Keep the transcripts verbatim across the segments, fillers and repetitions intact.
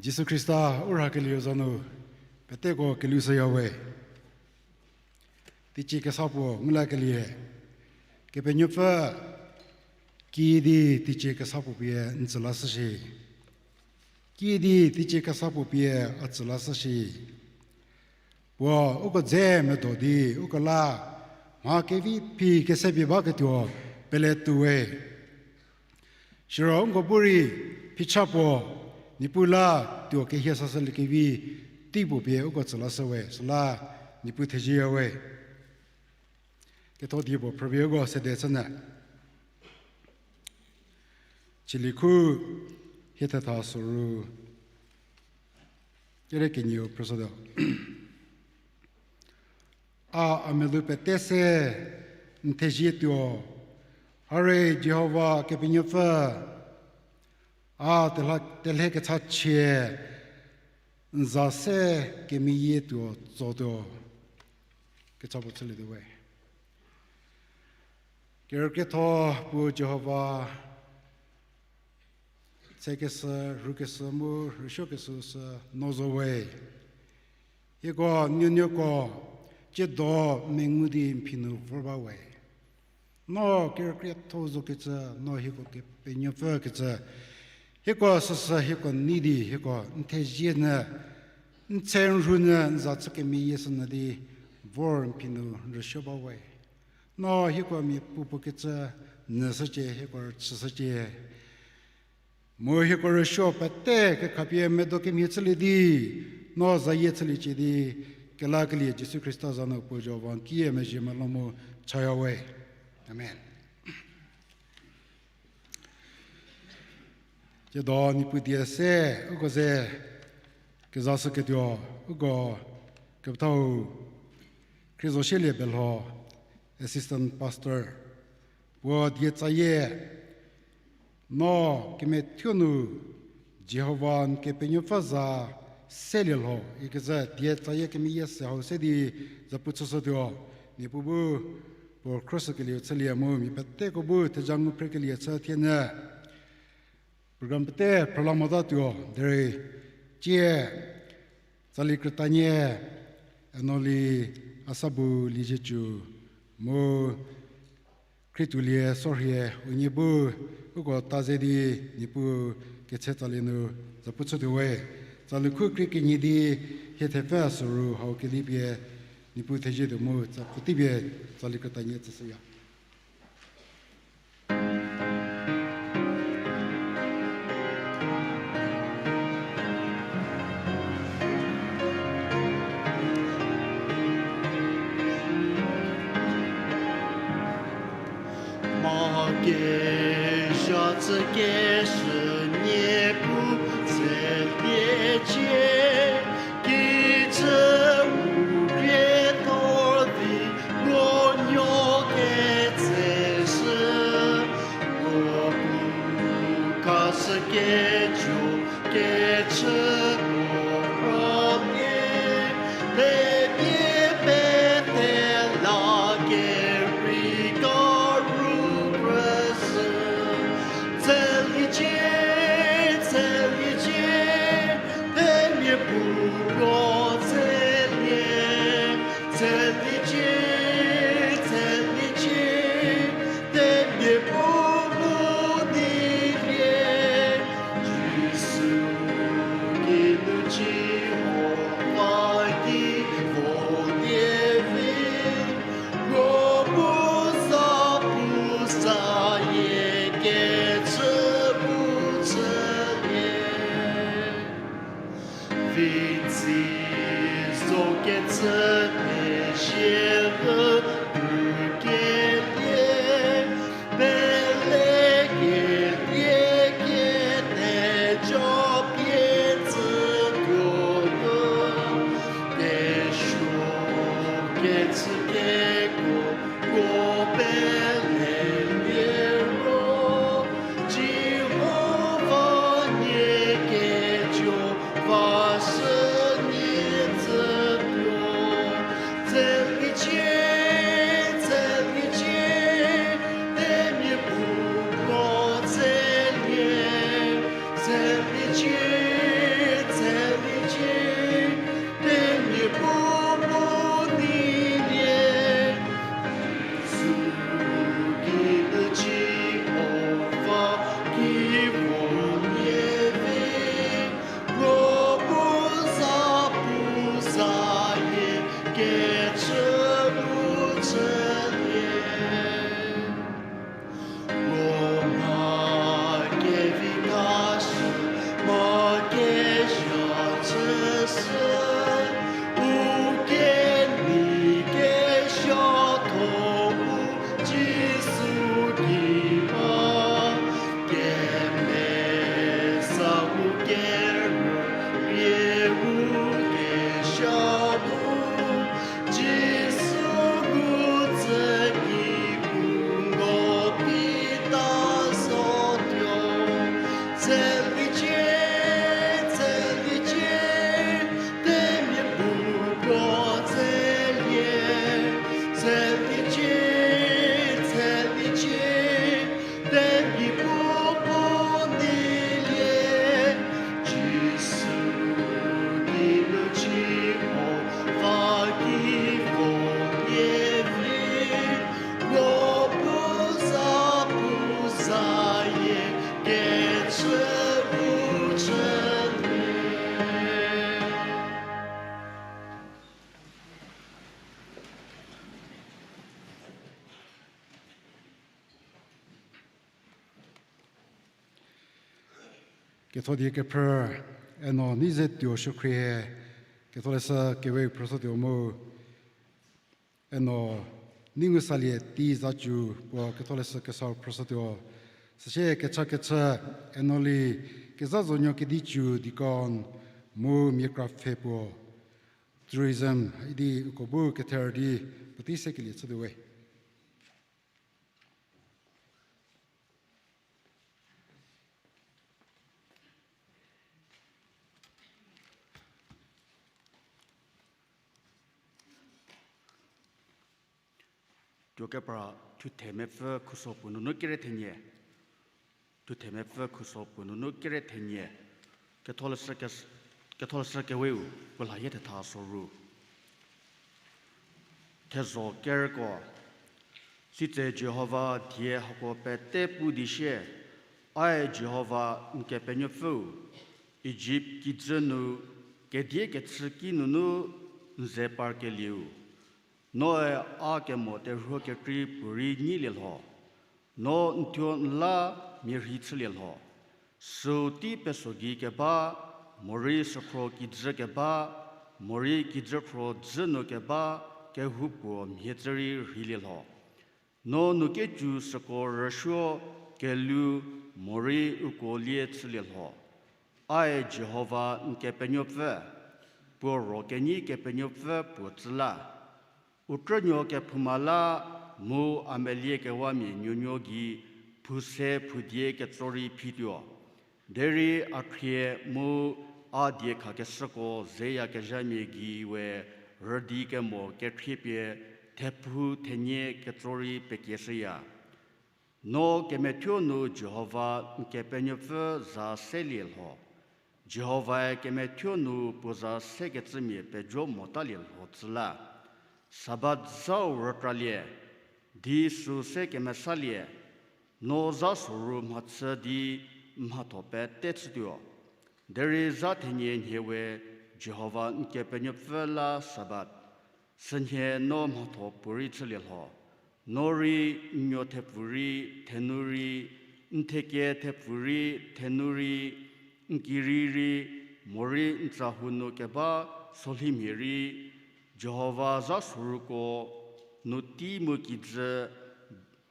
Jisu Khrista u rhakelieu za nu peteko kelhou shüyawe. Teicie kesa puo ngu lakelie, Kepenuopfü kiüdi teicie kesa puo pie n tsü lashü shi. Kiüdi teicie kesa puo pie a tsü lashü shi. Puo uko dze medo di uko la mha kevi phi kese pie baketuo pele tuowe. Siro uko bu rei phicha puo, Niepuu la tuo kehie sashüliekevi tei puo pie uko tsü lashüwe, süla Niepuu thezieyawe. Ketho die puo phrüpie uko sede chünyü. Tsali khu hie thetha soru kere kenieu phrüshütuo. A, a melou pete se n thezie tuo, hare Jihova Kepenuopfü, a telha-, telhe kechachie n za se kemeyie tuo tsotuo. Kecha puo chülietuowe. Kerükrietho puo Jihova, tsekeshü, rhukeshü mu rüsuokeshü sü no zo we. Hieko nuonuoko tsiedo mengu di n phi nu vor ba we. No kerükrietho zokecü, no hieko Kepenuopfükecü, hieko süsü hieko nei di hieko n thezie nyü, n tse n rhu nyü n za chü kemeyie shünyü di vor n phi nu rüsuo ba we. No hieko mia puopuo kecü nyü shücie, hieko rüchü shücie. Mu hieko rüsuo pete kekhapie medo kemhie chülie di, no zayie chüliecie di, kelakelie Jisu Khrista za nu puo Jihova n ki mezhie melou mu chaya we. Amen. Tsiedo Niepuu die se uko ze kezashüketuo, uko kepethau Khriezosielie Belho, Assistant Pastor, puo die tsayie, no kemethuo nu Jihova n Kepenuopfü za selie lho ikecü die tsayie kemeyie se hau se di zapu chüshütuo. Niepuu bu puo khroshükelieu chülie mu mia peteko bu theja ngu phrekelie chü thienyü. Program pete phrüla motatuo derei tsie tsali krütanie Enoli Asabu Liezietsu mu Khrituolie Sorhie unie bu uko ta ze di Niepuu ketse tsali nu zapu chütuo we. Tsali khu krie kenie di hie thepfü soru hau kelipie Niepuu thezietuo mu tsa puotei pie tsali krütanie tsüshüya. Mha kezha chükeshü Niepuu tseliecie, kijü u krietuo di puo nuo ketseshü, puo bu khashüketuo kechüko rüpie, lepie pete la kerei karu phrüshü, tseliecie. Ketho die kephrü, eno nei ze tuo shükhrie, ketholeshü kewe phrüshütuo mu, eno nei ngu salie tei zacu puo ketholeshü kesau phrüshütuo. Süsie kecha kechü, eno li Kezhazonuo Kedichu deacon mu mia kra pfhe puo, tourism idi uko bu kether di puotei se kelie chütuo we. Tuo kepra Thuthemepfü khuso puo nunu kere thenie. Thuthemepfü khuso puo nunu kere thenie. Ketholeshü kes-, ketholeshü keweu puo lhayie thetha soru. Thezho kerko. Sitse Jihova die hako pete pu di sie, Ae Jihova n Kepenuopfüu, Ijipt kijü nu kedie kechü ki nunu n ze parkelieu, noe a kemo terhuo kekrei puorei nyilie lho, no n thuo n la mia rhei chülie lho. Süu tei peso gei keba, morei sükhro kijü keba, morei kijükhro dzü nu keba kehoupuo mhie tsü rei rheilie lho. No nu kecu süko rüsuo, kelu, morei uko lie chülie lho. Ae Jihova n Kepenuopfü, puo ro kenyi Kepenuopfü puo tsü la. U krünuo kephouma la, mu a melie kewamia nuonuo gei, phuse phudie ketso rei phituo. Derei a khrie mu a die khakeshüko zeyakezhamia gei we rüdi kemo kekhriepie thephu thenie ketso rei pekieshüya. No kemethuo nu Jihova n Kepenuopfü za selie lho. Jihovae kemethuo nu puo za sekecümia pejo motalie lho tsü la. Sabat zau rükralie, di süu se kemesalie, no zha soru mhachü di mhatho pete chütuo. Derei zha thenie nhie we Jihova n Kepenuopfü la Sabat. Sünhie no mhatho puorei chülie lho. No rei, n nuo thepfu rei, thenu rei, n theke thepfu rei, thenu rei, n kirei rei, morei n tsahou nu keba solhimhie rei, Jihova zha soruko nu tei mu kijü,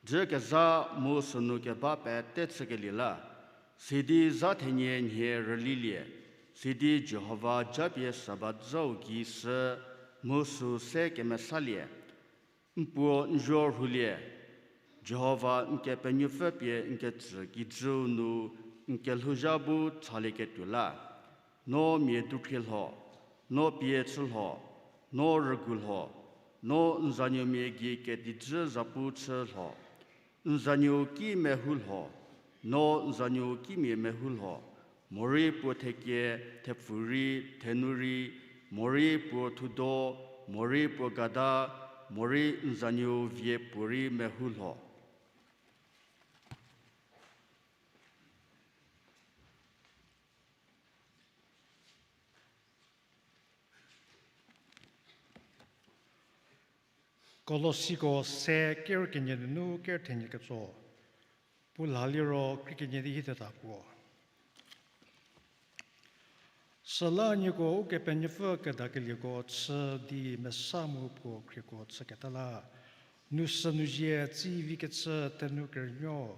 dzükezha mu sünu keba pete chükelie la. Sidi zha thenie nhie rülilie, sidi Jihova japie Sabat zhau gei sü mu süu se kemesalie. N puo n zuo rhulie, Jihova n Kepenuopfü pie n ketsü kijüu nu n kelhouzha bu chalieketuo la. No mia dukhrie lho, no pie chü lho, no rügu lho, no n zanuomia gei ketijü zapu chü lho. N zanuo ki mehou lho, no n zanuo kimia mehou lho, morei puo theke thepfu rei, thenu rei, morei puo thudo, morei puo gada, morei n zanuo vie puorei mehou lho. Kolosiko se ker kenie nunu ker thenie ketso. Puo la liro krie kenie di hie teta puo. Süla nieko Ukepenuopfü kedakelieko chü di mesa mu puo khrieko chüketa la, nu sünu zie tsivi kechü, thenu kerünuo,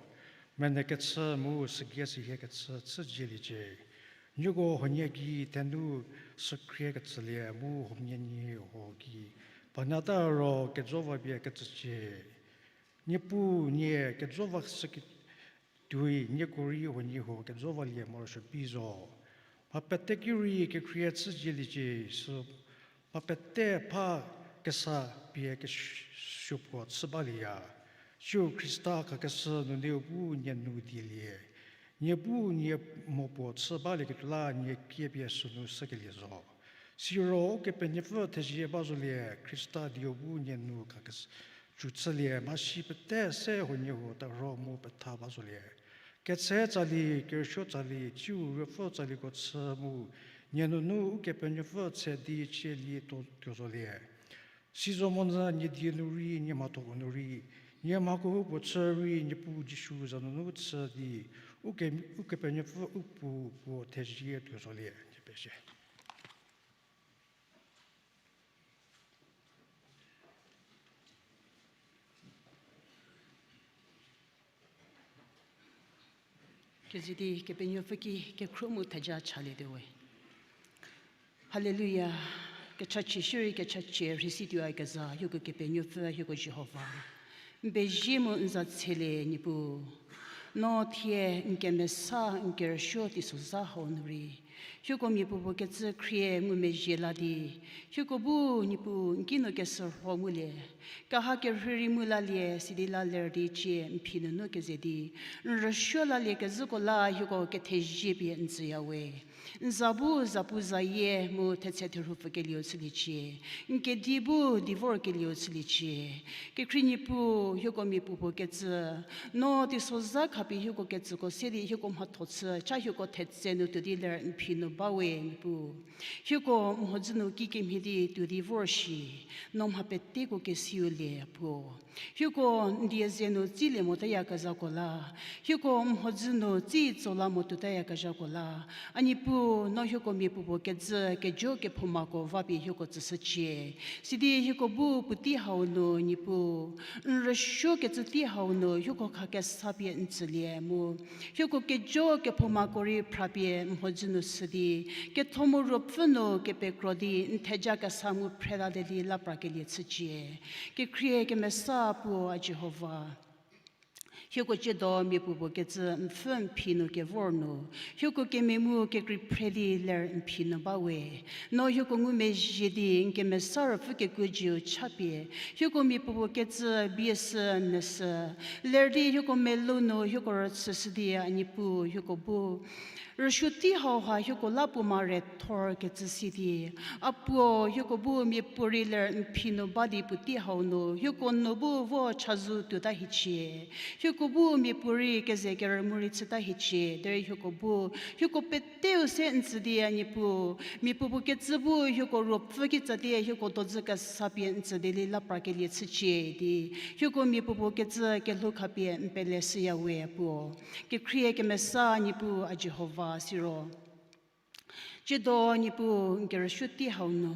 mene kechü mu sügie sühie kechü chüzieliecie. Nieko huonie gei thenu sükhrie kechülie mu huomia nie huo gei panyata ro kejo va pie kecücie. Niepuu nie kejo va shüke- tuoi nieko rei huoniehuo kejo valie morosuo bi zo. Mha pete ki rei kekhrie chüzieliecie, sü mha pete pha kesa pie kesuo puo chü balieya. Jisu Khrista khakeshü nunu bu nie nu dielie. Nie bu nie mo puo chü balieketuo la nie kie pie sünu shükelie zo. Siro Ukepenuopfü thezie ba zolie, Khrista dieu bu nie nu khakes- cü chülie, mhasi pete se huoniehuo tarho mu petha ba zolie. Ketse tsali, kerüsuo tsali, tsiu ruopfü tsalieko chü mu, nie nunu Ukepenuopfü tse di chielie to- tuo zolie. Sizo monyü nie die nu rei, nie mhathoko nu rei, Nie mhako u puo chü rei Niepuu Jisu za nunu chü di, uke, Ukepenuopfü u pu puo thezie tuo zolie, nie pezie. Keze di Kepenuopfü ki kekhruohi mu theja chalietuo we. Haleluya. Kechachie shierei kechachie rhei si tuoyakezha, hieko Kepenuopfü, hieko Jihova. N pezie mu n za tselie Niepuu. No thie n kemesa n kerüsuo teisozha hau nu rei, hieko mia puopuo kecü khrie ngumezhie la di, hieko bu Niepuu n ki nu keshürho ngulie, keha kerhei rei ngu lalie, sidi la ler di cie n phi nunu keze di n rüsuo lalie kezhüko la hieko kethezie pie n tsüya we. N za bu zapuzayie mu thetse therhu pfükelieu chüliecie. N kedi bu di vorkelieu chüliecie. Kekhrie Niepuu, hieko mia puopuo kecü, no teisozha khapie hieko kecüko se di hieko mhatho chü, cha hieko thetse nu tuo di ler n phi nu ba we Niepuu. Hieko mhodzü nu kikemhie di tuo di vor shi, no mha peteko kesiu lie puo. Hieko n die ze nu tsilie motayakezhako la, hieko mhodzü nu tsi tso la mo tuotayakezhako la, a Niepuu, no hieko mia puopuo kecü kejo kephoumako va pie hieko tsüshücie. Sidi hieko bu puotei hau nu Niepuu, n rüsuo kecü tei hau nu hieko kha kesa pie n tsülie mu, hieko kejo kephoumako rei phra pie n mhodzü nu shü di, ketho mu ruopfü nu kepekro di n theja kesa mu phrelalie di la prakelie chücie. Kekhrie kemesa puo a Jihova, hieko ciedo mia puopuo kecü n pfhü n phi nu kevor nu, hieko kememu kekrei phre di ler n phi nu ba we. No hieko ngumezhie di n kemesa ruopfü kekuo jiu cha pie, hieko mia puopuo kecü bie sü n sü, ler di hieko melou nu hieko rüchüshü di a Niepuu hieko bu rüsuo tei hau ha hieko la puo mare thor kecü si di, a puo hieko bu miapuorei ler n phi nu ba di puotei hau nu hieko nu bu vo chazou tuota hiecie. Hieko bu miapuorei keze kerümu rei chüta hiecie, derei hieko bu, hieko peteu se n tsü di a Niepuu, mia puopuo kecü bu hieko ruopfü kitsa di hieko dodzü kesa pie n tsü di li la prakelie chücie di, hieko mia puopuo kecü kelhou khapie n pele shüya we a puo. Kekhrie kemesa Niepuu a Jihova siro, ciedo Niepuu n kerüsuo tei hau nu,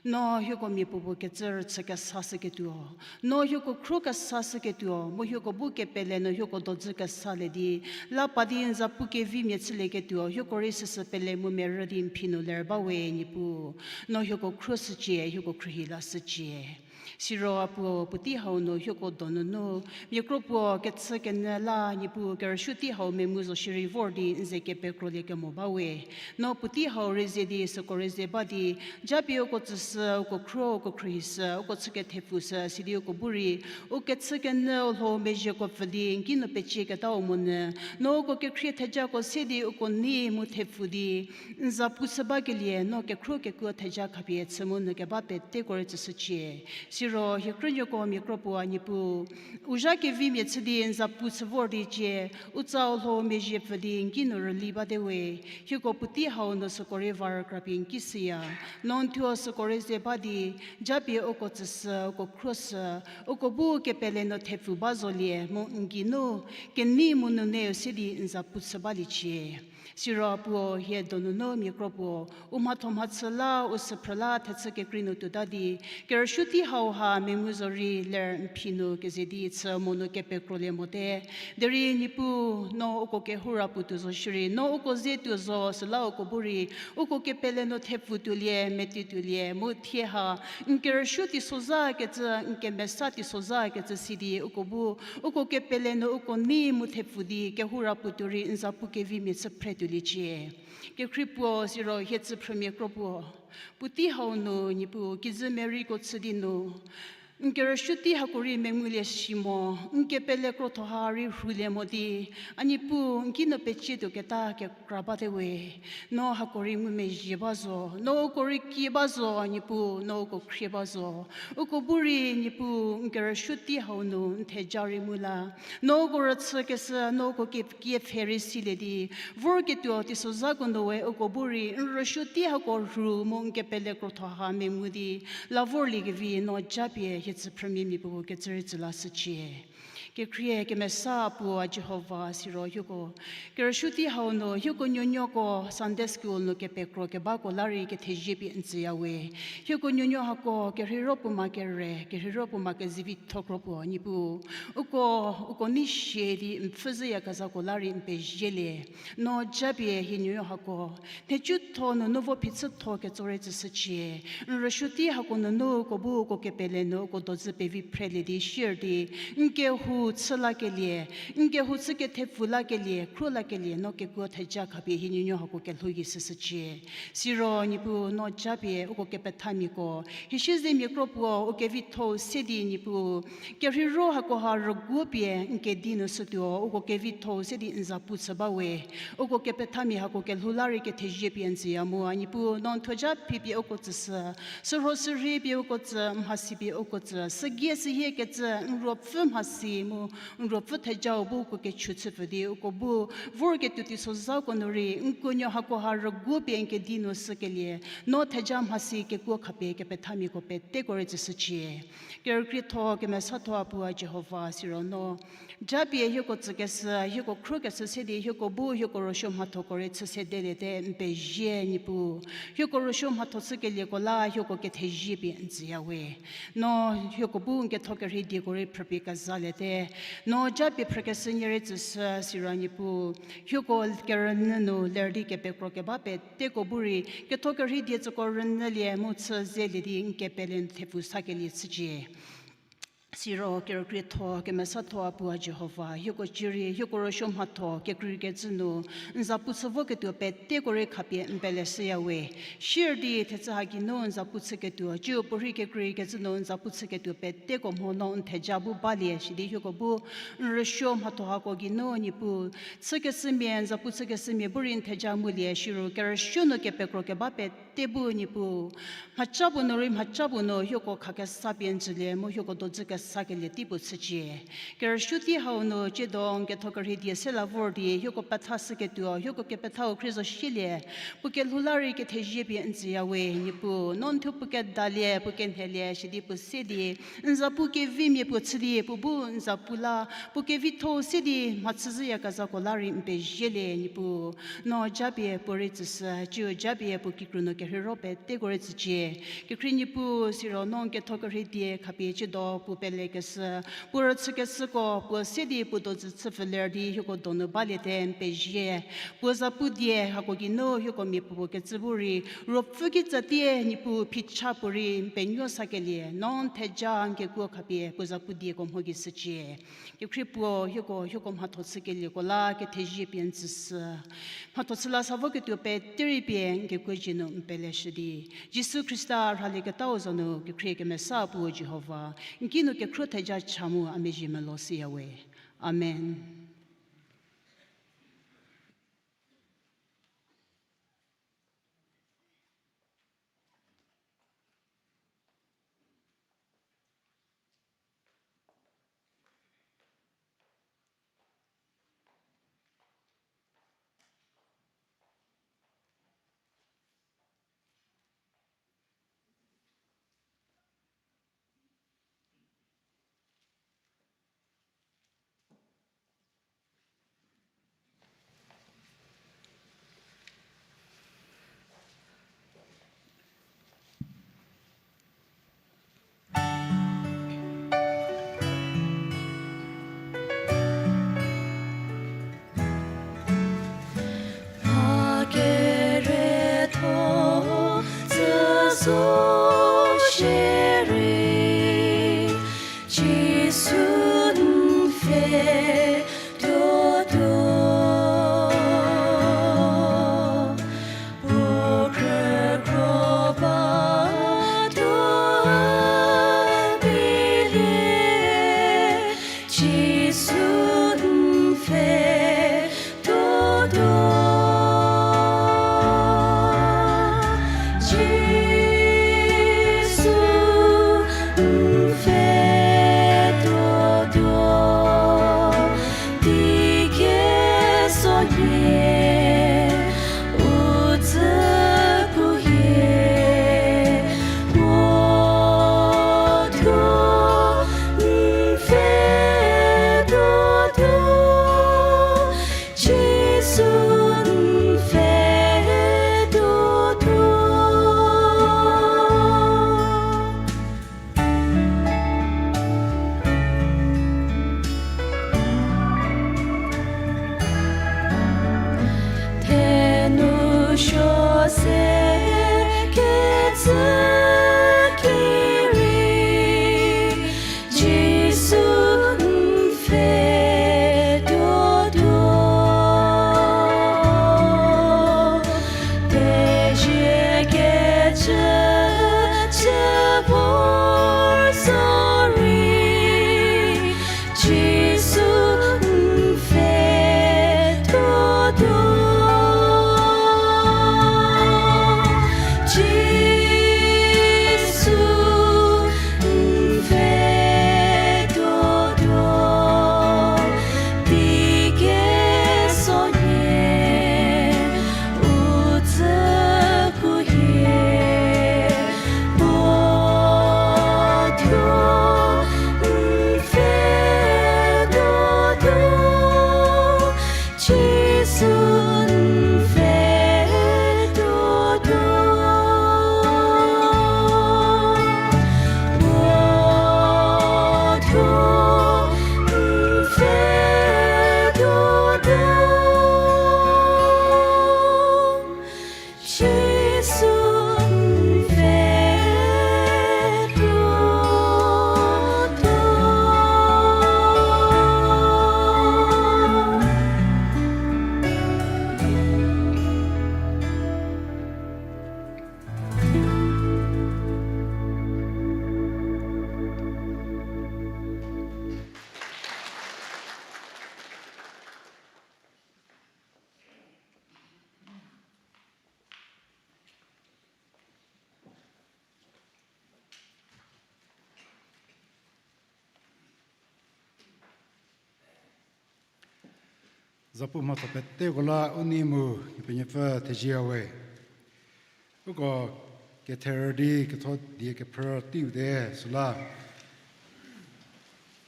no hieko mia puopuo kecü rüchü kesa shüketuo, no hieko khro kesa shüketuo mu hieko bu kepele nu hieko dodzü kesalie di, la pa di n zapu kevimia chülieketuo hieko rei süsü pele mu merü di n phi nu ler ba we Niepuu. No hieko khro shücie, hieko khruohi la shücie. Siro a puo puotei hau nu hieko donunu, mia kro puo kechü kenyü la Niepuu kerüsuo tei hau mengu zo shierei vor di n ze kepekrolie kemo ba we. No puotei hau rei ze di süko rei ze ba di, japie uko tsüshü, uko khro, uko khruohishü, uko chü kethepfushü sidi uko bu rei u kechü kenyü u lhou mezhieko pfü di n ki nu pecieketau monyü, no uko kekhrie thejako se di uko nei mu thepfu di n zapu chü bakelie no kekhro kekuo theja khapie chü mu nu keba peteko rei tsüshücie. Siro hie krünuoko mia kro puo a Niepuu, u zha kevimia chü di n zapu chü vor di cie, u tsa u lhou mezhie pfü di n ki nu rüli bate we. Hieko puotei hau nu süko rei va rükrapie n ki shüya. No n thuo süko rei ze ba di, japie uko tsüshü, uko khruoshü, uko bu kepele nu thepfu ba zolie mu n geinu kenei mu nuneu se di n zapu chü baliecie. Siro a puo hie donunu mia kro puo, u mhatho mhachü la u süphrü la thechü kekrei nu tuota di, kerüsuo tei hau ha mengu zo rei ler n phi nu keze di chü mo nu kepekrolie mote. Derei Niepuu, no uko kehoura puo tuo zo shierei no uko ze tuo zo, süla uko bu rei uko kepele nu thepfu tuolie, meti tuolie mu thie ha n kerüsuo teisozha kecü, n kemesa teisozha kecü si di uko bu uko kepele nu uko nei mu thepfu di kehoura puo tuo rei n zapu kevimia chü phre tuoliecie. Kekhrie puo siro hie tsüphrümia kro puo, puotei hau nu Niepuu kijü Maryko chü di nu n kerüsuo tei hako rei mengulie shi mo, n kepele krotho ha rei rhulie mo di, a Niepuu n ki nu pecie tuoketa kekra bate we. No hako rei ngumezhie ba zo, no uko rei kie ba zo, Niepuu no uko khrie ba zo. Uko bu rei Niepuu n kerüsuo tei hau nu n theja rei ngu la, no uko rüchükeshü, no uko kie, kie pfhe rei silie di, vorketuo teisozhako nu we uko bu rei n rüsuo tei hako rhu mu n kepele krotho ha mengu di, la vorliekevi no japie hie tsüphrümia mia puopuo kecü rei tsü lashücie. Kekhrie kemesa puo a Jihova siro hieko kerüshü tei hau nu hieko nuonuoko Sunday school nu kepekro kebako la rei kethezie pie n tsüya we. Hieko nuonuo hako kerheiro puo ma kere, kerheiro puo ma kezivitho kro puo Niepuu, uko, uko nei shie di n pfhü zhüyakezhako la rei n pezielie. No japie hie nuonuo hako nhicutho nunu vo phichütho ketso rei tsüshücie. N rüshü tei hako nunu uko bu uko kepele nu uko dozü pevi phrelie di shier di, n kehou chü lakelie, n kehou chü kethepfu lakelie, khro lakelie, no kekuo theja khapie hie nuonuo hako kelhou gei shüshücie. Siro Niepuu no japie uko kepethamiako hie siezemia kro puo u kevitho-u se di Niepuu, kerheiro hakoha rüguo pie n kedi nu shütuo uko kevitho-u se di n zapu chü ba we. Uko kepethamia hako kelhou la rei kethezie pie n tsüya mu a Niepuu, no n thuo ja phi pie uko tsüshü, sürho sürhei pie uko tsü, mhasi pie uko tsü, sügie sühie kecü n ruopfü mhasi mu n ruopfü thejau bu uko kechü chüpfü di uko bu vorketuo teisozhako nu rei n kuonuo hakoha rüguo pie n kedi nu shükelie, no theja mhasi kekuo khapie kepethamiako peteko rei tsüshücie. Kerükrietho kemesatho a puo a Jihova siro no japie hieko tsükeshü, hieko khrükeshü se di hieko bu hieko ruosuo mhathoko rei chü sedeliete n pezie Niepuu. Hieko ruosuo mhatho chükelieko la hieko kethezie pie n tsüya we. No hieko bu n ketho kerhei dieko rei phrüpie kezaliete. No japie phrükeshü nie rei tsüshü siro Niepuu, hieko kerünyü nu ler di kepekro keba peteko bu rei ketho kerhei die tsüko rünyülie mu chü zelie di n kepele n thepfu sakelie chücie. Siro kerükrietho kemesatho a puo a Jihova, hieko cierei hieko ruosuo mhatho kekreikecü nu n zapu chü voketuo peteko rei khapie n peleshüya we. Sier di thechü ha geinu n zapu chüketuo, ciu puorhei kekreikecü nu n zapu chüketuo peteko mho no n theja bu balie sidi hieko bu n rüsuo mhatho hako geinu Niepuu, chükeshümia, n zapu chükeshümia bu rei n theja ngulie, siro kerüsuo nu kepekro keba pete bu Niepuu, mhaca puo nu rei mhaca puo nu hieko khakesa pie n tsülie mu hieko dozü kesakelie tei puo chücie. Kerüsuo tei hau nu ciedo n ketho kerhei die se la vor di hieko pethashüketuo, hieko kepethau khrie zo shielie, puo kelhou la rei kethezie pie n tsüya we Niepuu, no n thuo puo kedalie, puo kenhelie sidi puo se di n zapu kevimia puo chü di puo bu n zapu la puo kevitho-u se di mhachüzhüyakezhako la rei n pezielie Niepuu. No japie puo rei tsüshü, ciu japie puo kikru nu kerheiro peteko rei tsücie. Kekhrie Niepuu siro no n ketho kerhei die khapie ciedo puo pelekeshü, puo rüchükeshüko puo se di puo dozü chüpfü ler di hieko donu baliete n pezie. Puo zapu die hako geinu hieko mia puopuo kecü bu rei ruopfü kitsatie Niepuu phicha puorei n penuo sakelie, no n theja n kekuo khapie puo zapu dieko mho gei shücie. Kekhrie puo hieko, hieko mhatho chükelieko la kethezie pie n tsüshü. Mhatho chü la sa voketuo pete rei pie n kekuo zie nu n peleshü di, Jisu Khrista rhalieketau za nu kekhrie kemesa puo Jihova, n ki nu kekhruo theja cha mu a mezhie melo shüya we. Amen. Sekecü ki rei Jisu n pfhe tuotuo. Pezie kecü chü vor zorei Jisu n pfhe tuotuo. Jisu n pfhe tuotuo. Teiso nie u tsü pu hie, puo thuo n pfhe tuotuo. Jisu n pfhe tuotuo. Puo thuo n pfhe tuotuo. Jisu n pfhe tuotuo. Zapu mhatho peteko la u nei mu Kepenuopfü thezie we. Uko ketherü di ketho die kephrü teiu te süla.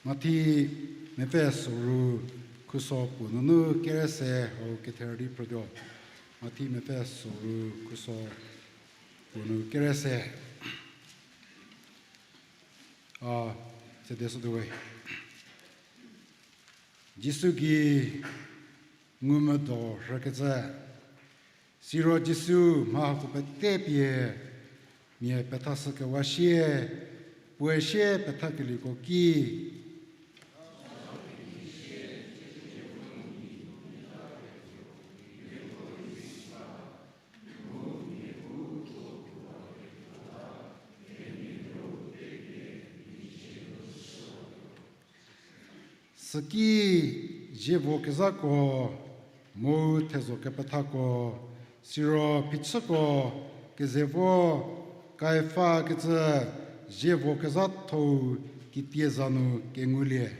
Mathi mepfü soru khuso puo nunu kere se hau ketherü di phrütuo. Mathi mepfü soru khuso puo nu kere se. A, sede sütuo we. Jisu gei ngumedo rhükecü. Siro Jisu mha hako pete pie mia pethashükewa sie, puoe sie pethakelieko ki, süki zievo kezhako, mu thezo kepethako, siro phichüko keze vo Kaifa kecü zievo kezhatho-u kitie za nu kengulie.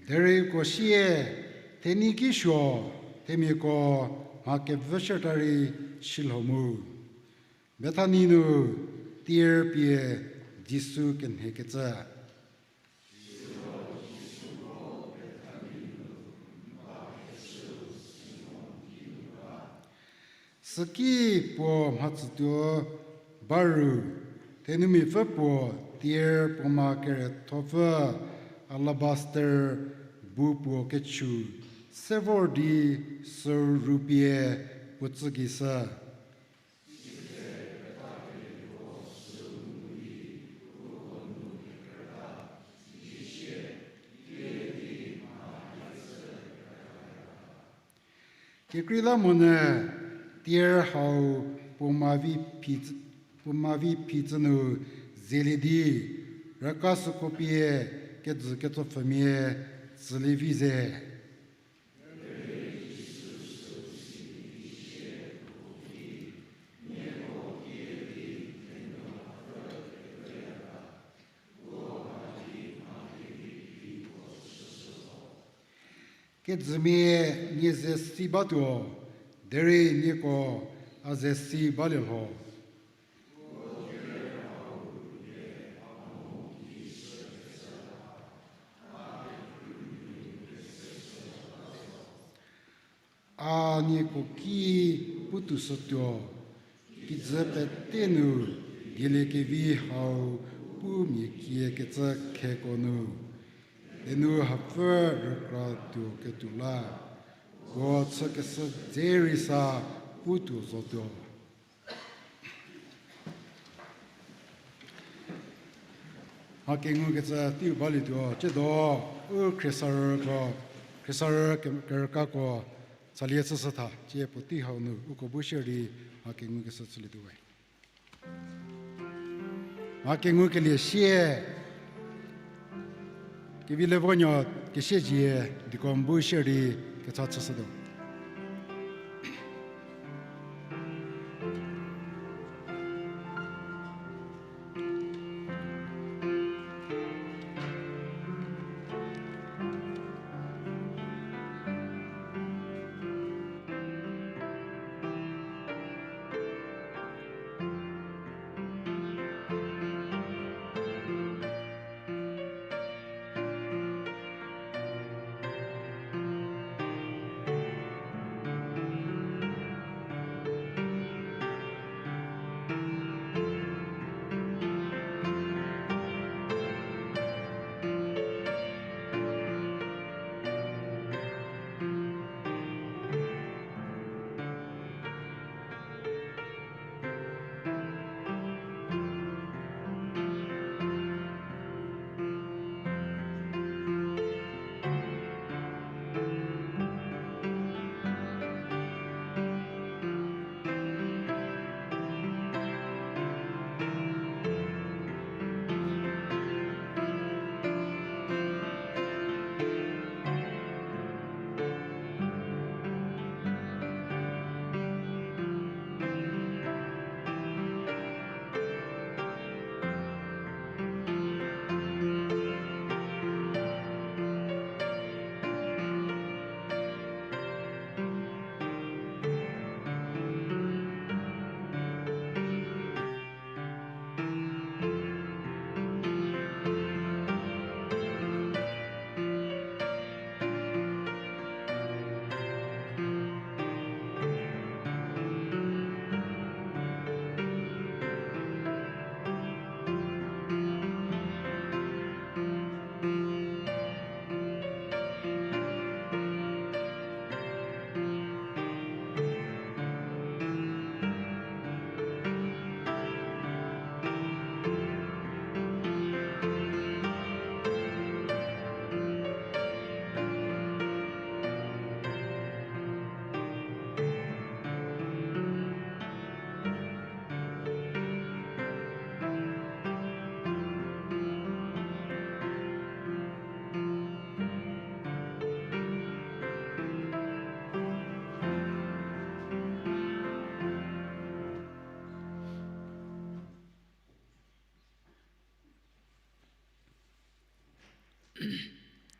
Derei uko sie, thenyi ki suo, themiako mha kevüshüta rei shilho mu. Bethani nu tier pie Jisu kenhekecü. Süki puo mhatsütuo ba ru, thenumiapfü puo tier puoma kerethopfü alabaster bu puo kechü se vor di sü rupie puo tsü gei sü. Kekreilamonyü tier hau puoma vi phi-, puoma vi phicü nu zelie di, raka süko pie kejü ketsopfhümia tsülie vi ze. Kejümia nie ze si batuo, derei nieko a ze si balie lho. A nieko ki putuo shütuo, kijü pete nu dieliekevi hau pu mia kiekecü kheko nu. Enu hapfü rükra tuo ketuo la, puo chükeshü dze rei sa putuo zotuo. Mha kengukecü teiu balietuo, tsiedo u khriesarüko, khriesarü ke-, kerükako, salie chüshü tha, tsie puotei hau nu uko bu shierei mha kengukeshü chülietuo we. Mha kengukelie sie, Kevilevonuo Kesiezie deacon bu shierei kecha chüshütuo.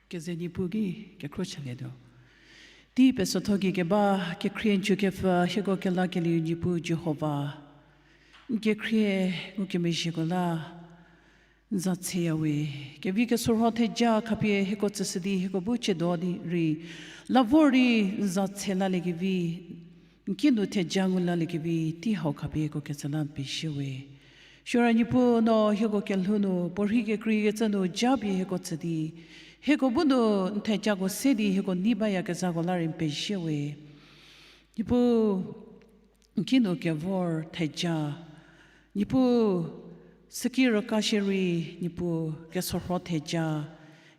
Keze Niepuu ki kekhro chülietuo. Tei pesotho gei keba kekhrie n chükepfü hieko kelakelieu Niepuu Jihova, n kekhrie ngukemezhieko la n za tseyawe. Kevi kesorho theja khapie hieko tsüshü di hieko bu chiedo di rei, la vor di n za tse laliekevi, n kinu theja ngu laliekevi tei hau khapie hieko ketsü la n pezie we. Siro Niepuu no hieko kelhou nu puorhi kekreikecü nu japie hieko tsü di, hieko bu nu n thejako se di hieko nei bayakezhako la rei n pezie we. Niepuu, n kinu kevor theja, Niepuu, süki rüka shierei, Niepuu, kesorho theja,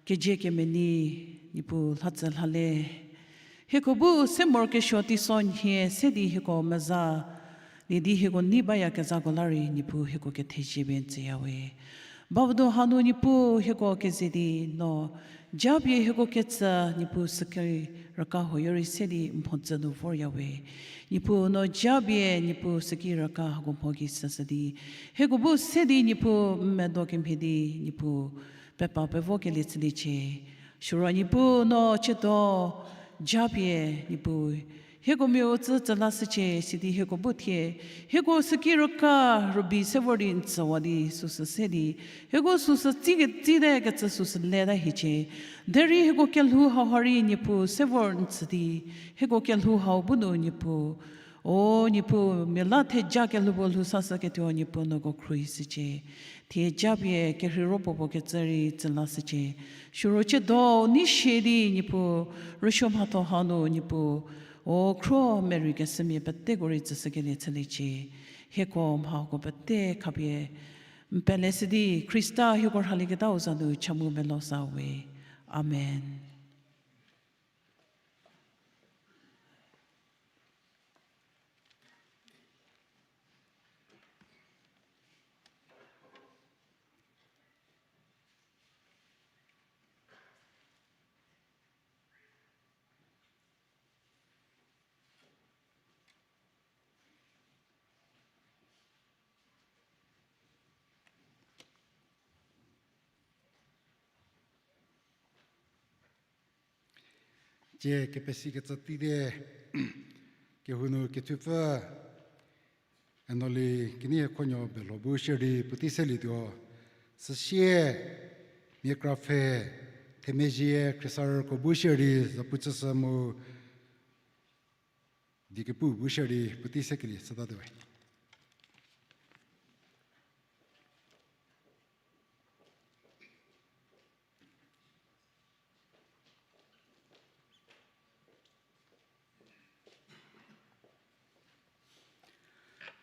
keje kemenei, Niepuu, lhatsü lhale. Hieko bu se morokesuo teisonhie se di hieko meza lie di hieko nei bayakezhako la rei Niepuu hieko kethezie pie n tsüyawe. Bavüdo hanu Niepuu hieko keze di no japie hieko ketsü Niepuu süki rüka huoyo rei se di n mhodzü nu voryawe. Niepuu no japie Niepuu süki rüka hako mho gei süshü di hieko bu se di Niepuu n medo kemhie di Niepuu pepa pevo kelie chüliecie. Siro Niepuu no chiedo japie Niepuu hieko miau tsü tsü lashücie sidi hieko bu thie hieko süki rüka rübei se vor di n tsüwa di süsü se di hieko süsü tsiketsite kecü süsü leta hiecie. Derei hieko kelhou hauha rei Niepuu se vor n tsü di hieko kelhou hau bu nu Niepuu O Niepuu, mia la theja kelhou bu lhou sashüketuo Niepuu nuko khruohishücie. Thie japie kerhei ro puopuo kecü rei tsü lashücie. Siro ciedo nei sie di Niepuu, rüsuo mhatho hau nu Niepuu, o khro merei kesemia peteko rei tsüshükelie chüliecie. Hieko mhako pete khapie n pele si di Khrista hieko rhalieketau za nu cha mu melo sa we. Amen. Tie kepesikecü tite, kehou nu kethupfü, Enoli Kenei Khonyo Belho bu shierei puotei selietuo, süsie, mia krapfhe, themezhie khriesarüko bu shierei zapu chüshü mu, diekepu bu shierei puotei sekelie chütatuo we.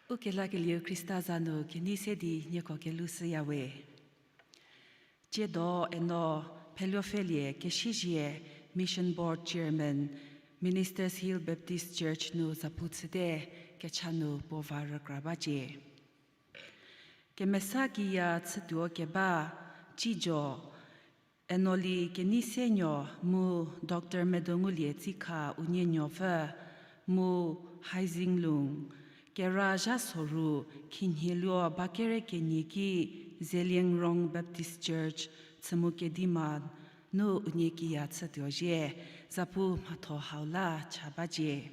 Ukelakelieu Khrista za nu kenei se di nieko kelou shüya we. Tsiedo eno Pheluopfhelie Kesiezie, Mission Board Chairman, Ministers Hill Baptist Church nu zapu chüte, kecha nu puo va rükra bacie. Kemesa kiya chütuo keba, Cijo, Enoli Keneisenuo mu Doctor Medongulie Tsikha unie nuopfü, mu Haizinglung, kera zha soru, khinhieluo bakere kenie ki Zeliangrong Baptist Church, Chümoukedima nu unie kiya chütuo zhie, zapu mhatho hau la cha bacie.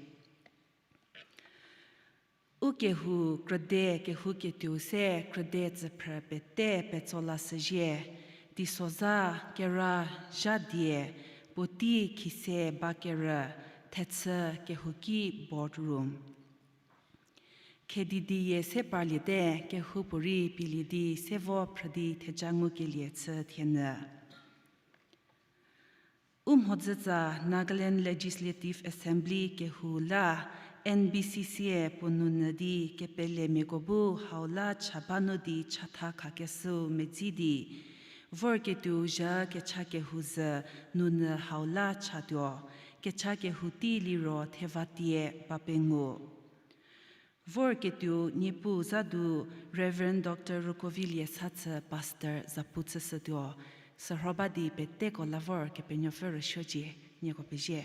Ukehou krüde kehouketuou se krüde tsüphrü pete petso lashüzhie, teisozha kera zha die puotei khise bakerü thechü kehouki board room. Khedi di yie se parliete kehoupuorei pielie di se vo phrü di theja ngukelie chü thienyü. U mhodzütsa Nagaland Legislative Assembly kehou la N B C C-e puo nounyü di kepelemiako bu hau la cha ba nu di chatha khakeshüu medzi di, vorketuou zha kecha kehou zhü nounyü hau la chatuo, kecha kehou tei liro thevatie ba pengou. Vorketuou Niepuu za du Reverend Doctor Rukovilie Sathü Pastor zapu chüshütuo, sürho ba di peteko la vor Kepenuopfü rüsuocie, nieko pezie.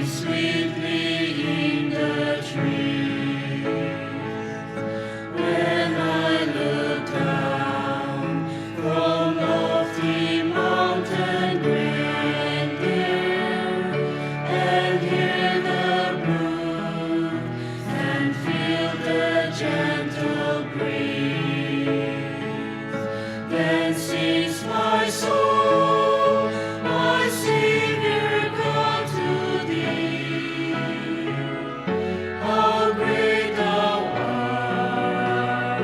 sweetly in the tree. When I look down from lofty mountain grandeur and hear the brook and feel the gentle breeze, then sings my soul, my Savior God, to thee. How great thou art,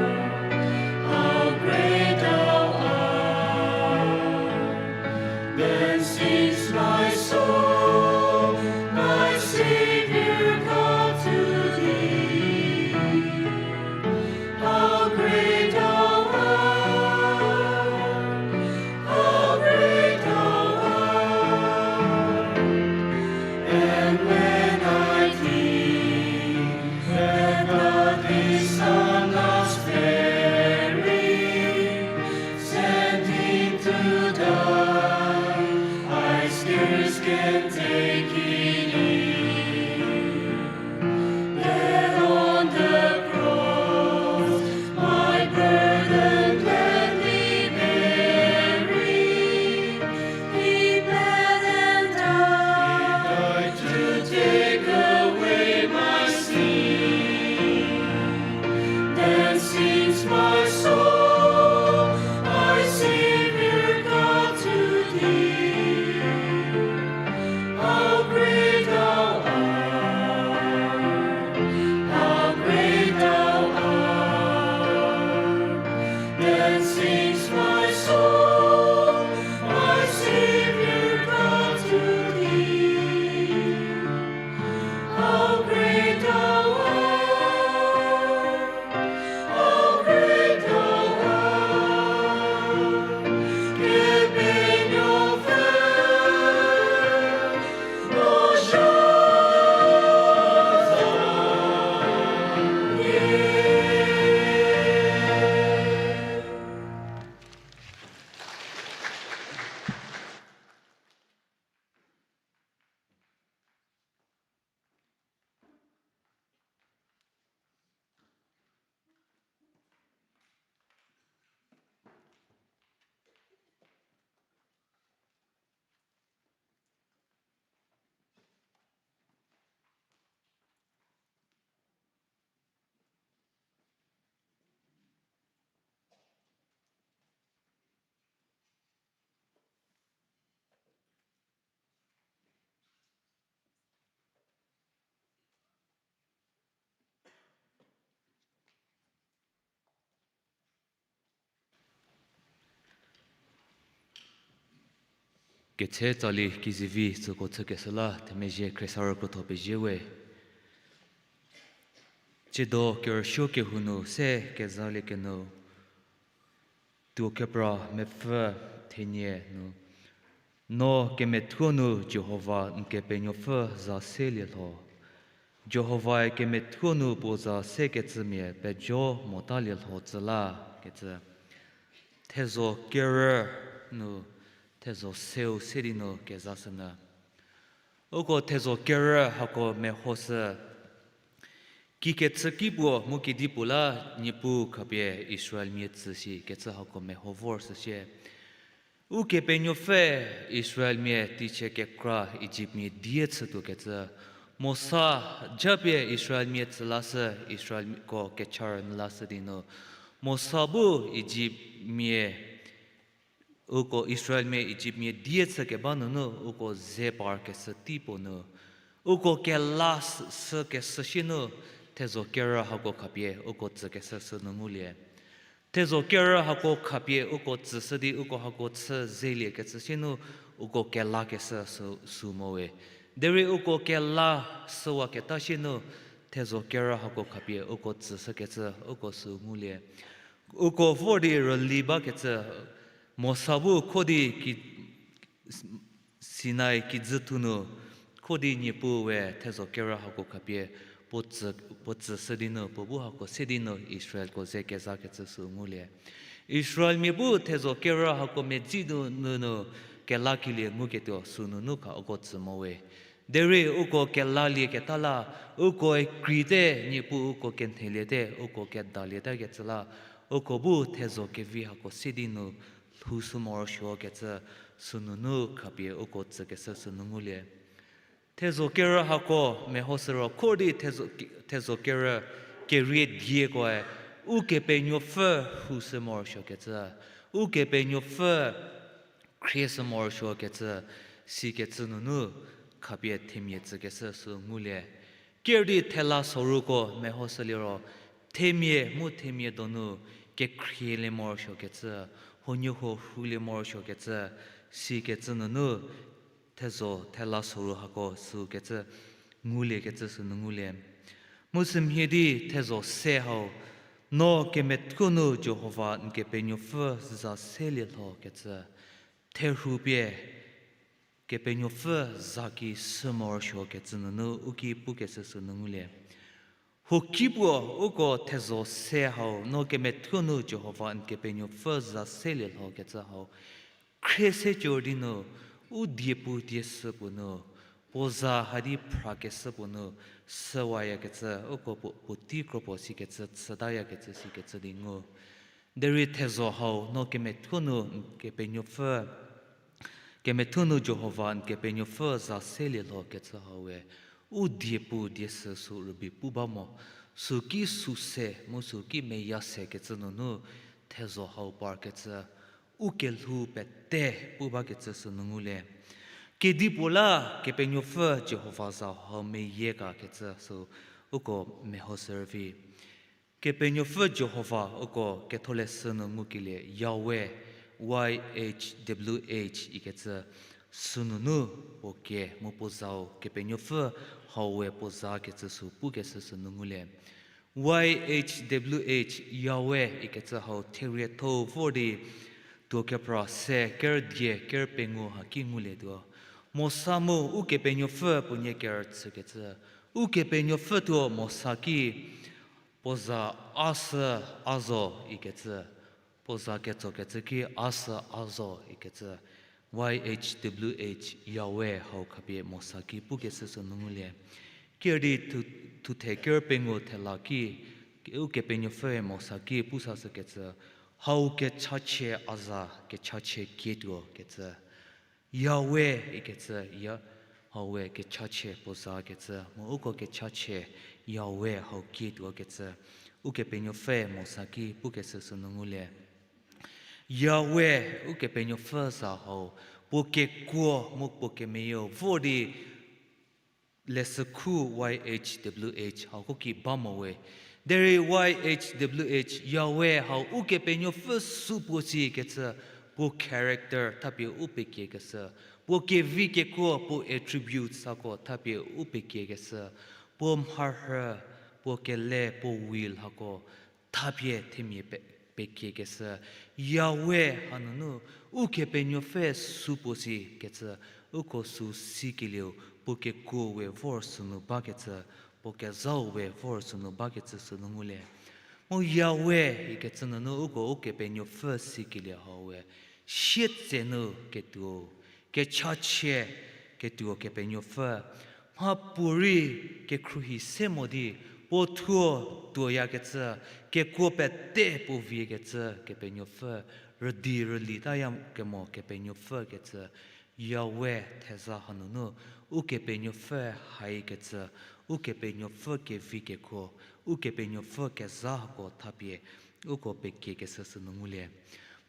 how great thou art. Then sings my soul, my Savior God, to thee. How great thou art, how great thou art. And when I think that God is unavailing, sending to die, I scarce can take it in. That on the cross, my burden gladly bearing, he bled and died to take away my sin. Then sings my soul, my Savior God, to thee. How great thou art, how great thou art. Then sings my soul, my Savior God, to thee. How great thou art, how great thou art. Ketse tsali kizivi süko chükeshü la themezhie khriesarü krotho pezie we. Tsiedo kerüsuo kehou nu se kezalieketuo, tuo kepra mepfü thenie nu, no kemethuo nu Jihova n Kepenuopfü za selie lho. Jihovae kemethuo nu puo za sekecümia pejo motalielho tsü la kecü. Thezho kerü nu thezho seu se di nu kezashünyü. Uko thezho kerü hako mehoshü. Kikechüki puo mu kedipuo la Niepuu khapie Israelmia tsü shi kecü hako meho vor süsie. Ukepenuopfü Israelmia teichie kekra Ijiptmia die chütuokecü. Mosa japie Israelmia tsü lashü, Israelko kecha rünyü lashü di nu. Mosa bu Ijiptmia uko Israelmia Ijiptmia die chükeba nunu uko ze parkeshü tei puo nu, uko kela s-, sükeshü sie nu, thezho kerü hako khapie uko tsükeshü sünu ngulie. Thezho kerü hako khapie uko tsüshü di uko hako chü zeliekecü sie nu, uko kelakeshü sü, sü mo we. Derei uko kela süwaketa sie nu, thezho kerü hako khapie uko tsüshükecü uko sü ngulie. Uko vor di rüli bakecü, Mosa bu kho di ki, Sinai kijüthu nu, kho di Niepuu we thezho kerü hako khapie puo tsü, puo tsüshü di nu, puo bu hako se di nu Israelko ze kezakecü sü ngulie. Israelmia bu thezho kerü hako medzi nu, nu, nu kelakelie nguketuo sünunu kha uko tsü mo we. Derei uko kelalieketa la, ukoe kreite, Niepuu uko kenheliete, uko kedalietakecü la, uko bu thezho kevi hako se di nu lhoushü morosuokecü, sünunu khapie uko tsükeshü sünu ngulie. Thezho kerü hako mehoshü ro khor di thezho ke-, thezho kerü kerie diekoe Ukepenuopfü lhoushü morosuokecü, Ukepenuopfü khrieshü morosuokecü, sikecü nunu khapie themia tsükeshü sü ngulie. Ker di thela soruko mehoshüliro, themia mu themia donu kekhrielielie morosuokecü, huoniehuo rhulie morosuokecü, sikecü nunu thezho thela soru hako sükecü nguliekecü sünu ngulie. Mu sümhie di thezho se hau, no kemethuo nu Jihova n Kepenuopfü za selie lhokecü, therhu pie Kepenuopfü za ki shü morosuokecü nunu u ki pukeshü sünu ngulie. Huoki puo uko thezho se hau, no kemethuo nu Jihova n Kepenuopfü za selie lhokecü hau, khrie se cor di nu, u diepu dieshü puo nu, puo za hadi phrakeshü puo nu, süwayakecü uko puo, puotei kropuo sikecü chütayakecü sikecü di ngu. Derei thezho hau, no kemethuo nu n Kepenuopfü, kemethuo nu Jihova n Kepenuopfü za selie lhokecü haue, u diepu dieshü sü rübei pu ba mo, süki sü se mu süki meya sekecü nunu thezho hau parkecü, u kelhou pete pu bakecü sünu ngulie. Kedipuo la Kepenuopfü Jihova za hau meyie kakecü sü uko mehoshü rüvi. Kepenuopfü Jihova uko ketholeshü nu ngukelie Yahweh, Y H W H ikecü, sünunu puo kie mu puo zau Kepenuopfü haue puo zakecü sü pukeshü sünu ngulie. Y H W H, Yahweh ikecü hau therietho vor di tuo kepra se ker die ker pengou haki ngulietuo. Mosa mu Ukepenuopfü puo nie kerüchükecü. Ukepenuopfü thuo Mosa ki, puo za a sü a zo ikecü, puo za ketsokecü ki a sü a zo ikecü, Y H W H, Yahweh hau khapie Mosa ki pukeshü sünu ngulie. Ker di thu-, thuthe ker pengou thela ki, Ukepenuopfüe Mosa ki pusashükecü, hau kechachie a za, kechachie kietuo kecü. Yahweh ikecü, ya, haue kechachie puo zakecü, mu uko kechachie Yahweh hau kietuo kecü, Ukepenuopfü Mosa ki pukeshü sünu ngulie. Yahweh, Ukepenuopfü za hau, puo kekuo mu puo kemeyo vor di leshükhu Y H W H hauko ki ba mo we. Derei Y H W H, Yahweh hau Ukepenuopfü sü puo sikecü, puo character thapie u pekiekeshü, puo kevi kekuo, puo attributes hako thapie u pekiekeshü, puo mharhü, puo kele, puo will hako thapie themia pe-, pekiekeshü, Yahweh hanunu Ukepenuopfü sü puo sikecü, uko sü sikelieu, puo kekuo we vor sünu bakecü, puo kezhau we vor sünu bakecü sünu ngulie. Mu Yahweh ikecü nunu uko Ukepenuopfü sikelie haue, sietsenu ketuo, kechachie ketuo Kepenuopfü, mhapuorei kekhruohi se mo di, puo thuo tuoyakecü, kekuo pete puo viekecü Kepenuopfü, rüdi rüli taya kemo Kepenuopfü kecü, Yahweh theza hanunu, Ukepenuopfü haikecü, Ukepenuopfü kevi kekuo, Ukepenuopfü kezha hako thapie, uko pekiekeshü sünu ngulie.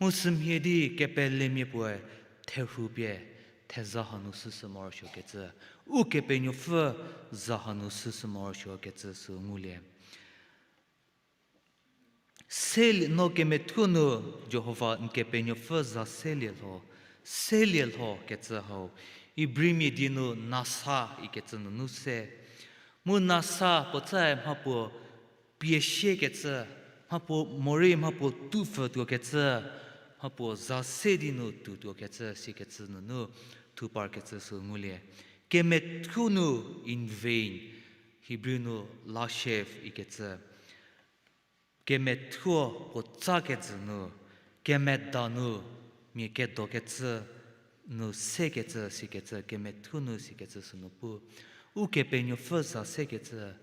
Mu sümhie di kepelemia puoe therhu pie theza hanu süsü morosuokecü, Ukepenuopfü za hanu süsü morosuokecü sü ngulie. Selie, no kemethuo nu Jihova n Kepenuopfü za selie lho, selie lho kecü hau, Ibrimia die nu nasa ikecü nunu se. Mu nasa puotsae mhapuo pie siekecü, mhapuo morei mhapuo tupfü tuokecü, mhapuo za se di nu tuo tuokecü sikecü nunu thuparkecü sü ngulie. Kemethuo nu in vain, Hebrew nu lashev ikecü. Kemethuo puotsa kejü nu, kemeda nu mia kedokecü, nu sekecü sikecü, kemethuo nu sikecü sünu pu. Ukepenuopfü za sekecü,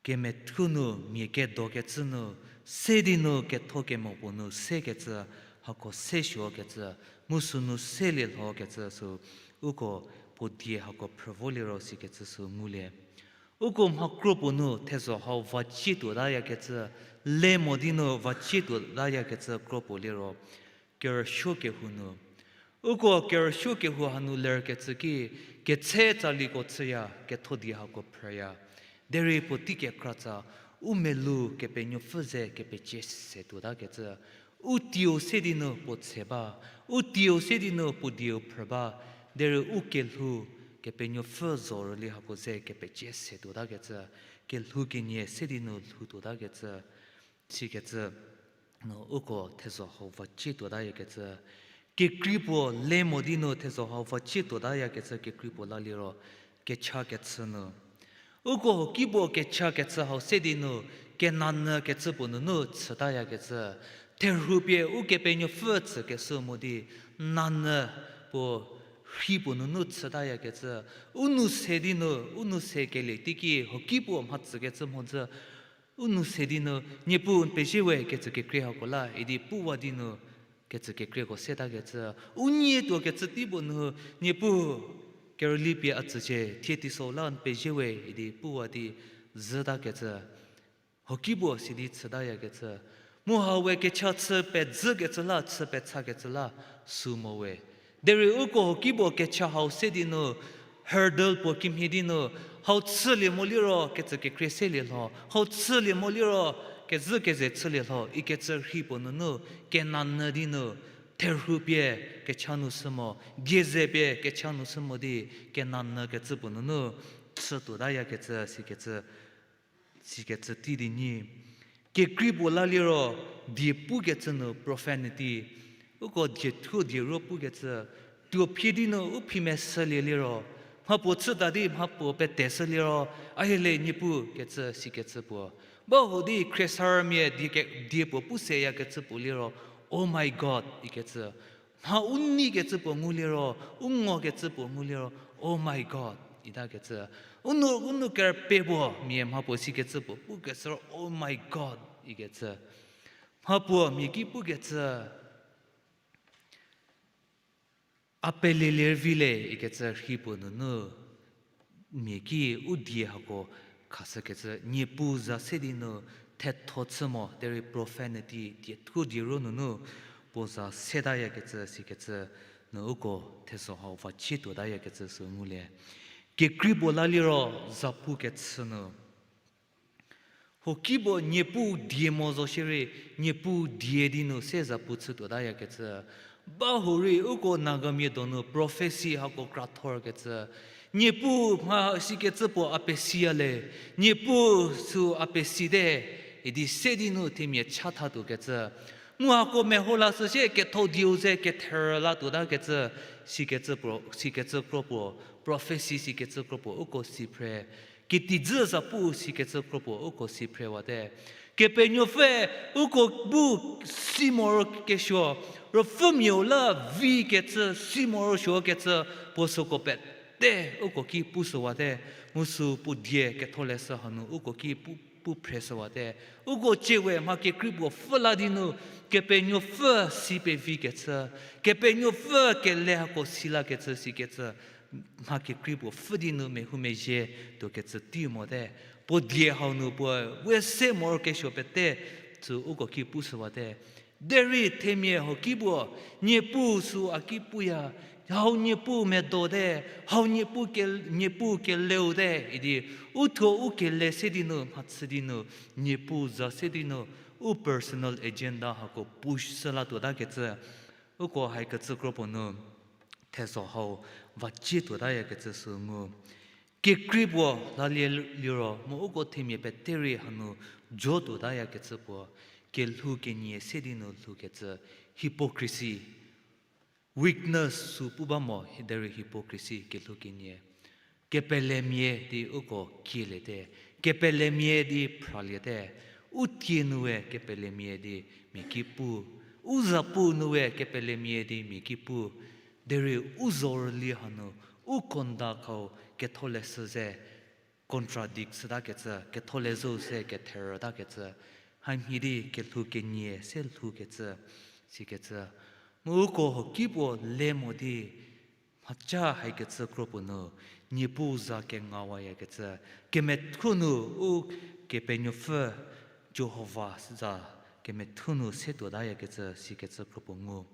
kemethuo nu mia kedokecü nu, se di nu ketho kemo puo nu sekecü, hako se suokecü, mu sünu selie lhokecü sü, uko puo die hako phrü vo liro sikecü sü ngulie. Uko mha kro puo nu thezho hau vacie tuotayakecü, le mo di nu vacie tuotayakecü kro puo liro, kerüsuo kehou nu. Uko kerüsuo kehou hanu lerkecü ki, ketse tsaliko chüya, ketho die hako phrüya. Derei puotei kekratsa, u melou Kepenuopfü ze kepecie se tuotakecü. U tieu se di nu puo tse ba, u tieu se di nu puo dieu phrü ba, derei u kelhou Kepenuopfü zo rüli hako ze kepecie se tuotakecü, kelhou kenie se di nu lhou tuotakecü, sikecü, no uko thezho hau vacie tuotayakecü. Kekrei puo le mo di nu thezho hau vacie tuotayakecü kekrei puo la liro, kecha kechü nu. Uko kipuo kecha kechü hau se di nu, kenanyü kecü puo nunu chütayakecü. Therhu pie Ukepenuopfü tsükeshü mo di, nanyü puo rhi puo nunu chütayakecü. U nou se di nu, u nou se kelie teiki, hoki puo mhatsükecü mhodzü, u nou se di nu, Niepuu n pezie we kecü kekrei hako la, idi puwa di nu, kecü kekreiko setakecü. U nie tuokecü tei puo nu, Niepuu, kerüli pie a tsücie, thie teiso la n pezie we, idi puwa di zhütakecü. Hoki puo sidi chütayakecü. Mu hau we kecha chü pezhükecü la, chü pethakecü la, sü mo we. Derei uko hoki puo kecha hau se di nu, hurdle puo kimhie di nu, hau chülie mo liro kecü kekrei selie lho, hau chülie mo liro kezhü keze chülie lho, ikecü rhi puo nunu, kenanyü di nu, therhu pie kecha nu sü mo, die ze pie kecha nu sü mo di, kenanyü kecü puo nunu, chü tuotayakecü, sikecü, sikecü tei di nyi. Kekrei puo la liro, die pukecü nu profanity. Uko diethuo dieruo pukecü, tuo phie di nu u phi meshülie liro, mhapuo chüta di mhapuo peteshü liro, a hie le Niepuu kecü sikecü puo. Ba ho di khriesarümia die ke-, die puo pu seyakecü puo liro, Oh my God, ikecü. Mha u neikecü puo ngu liro, u ngokecü puo ngu liro, Oh my God, itakecü. U nou, u nou kerüpe puo mia mhapuo sikecü puo pukeshü ro, Oh my God, ikecü. Mhapuo mia ki pukecü, a pelelie vi le ikecü rhi puo nunu, mia ki u die hako khashükecü, Niepuu za se di nu thetho chü mo, derei profanity, diethuo dieruo nunu, puo za setayakecü sikecü, nu uko thezho hau vacie tuotayakecü sü ngulie. Kekrei puo la liro, zapu kechü nu. Hoki puo Niepuu die mo zo shierei, Niepuu die di nu se zapu chü tuotayakecü. Ba ho rei uko Nagamia donu prophecy hako krathorkecü. Niepuu mha sikecü puo a pesiya le. Niepuu sü a pesite, idi se di nu themia cha thatuokecü. Mu hako meho la sü sie ketho dieu ze ketherü la tuotakecü, sikecü pro-, sikecü kro puo, prophecy sikecü kro puo uko si phre. Ketijü zapu sikecü kro puo uko si phrewate. Kepenuopfüe uko bu si morokesuo, ruopfümiau la vikecü si morosuokecü puo süko pete uko ki pushüwate. Mu sü puo die ketholeshü hanu uko ki pu, pu phreshüwate. Uko ciewe mha kekrei puo pfhü la di nu, Kepenuopfü si pevikecü, Kepenuopfü kele hako si lakecü sikecü, mha kekrei puo pfhü di nu mehoumezhie tuokecü tei mote. Puo die hau nu puo we se morokesuo pete sü uko ki pushüwate. Derei themia hoki puo, Niepuu sü a ki puya, hau Niepuu medote, hau Niepuu ke-, Niepuu keleute idi, u thuo u kele se di nu, mhachü di nu, Niepuu za se di nu, u personal agenda hako push shü la tuotakecü, uko haikecü kro puo nu, thezho hau vacie tuotayakecü sü ngu. Kekrei puo lalie liro, mu uko themia pete rei hanu jo tuotayakecü puo, kelhou kenie se di nu lhoukecü, hypocrisy, weakness sü pu ba mo, derei hypocrisy kelhou kenie. Kepelemia di uko kieliete, kepelemia di phraliete, u tie nu we kepelemia di mia ki pu, u zapu nu we kepelemia di mia ki pu, Derei u zorüli hanu, u conduct hau ketholeshü ze contradict chütakecü, ketholeshü ze ketherütakecü, hamhie di kelhou kenie se lhoukecü, sikecü. Mu uko huoki puo le mo di, mhaca haikecü kro puo nu, Niepuu za kengawayakecü, kemethuo nu u Kepenuopfü Jihova za kemethuo nu se tuotayakecü, sikecü kro puo ngu.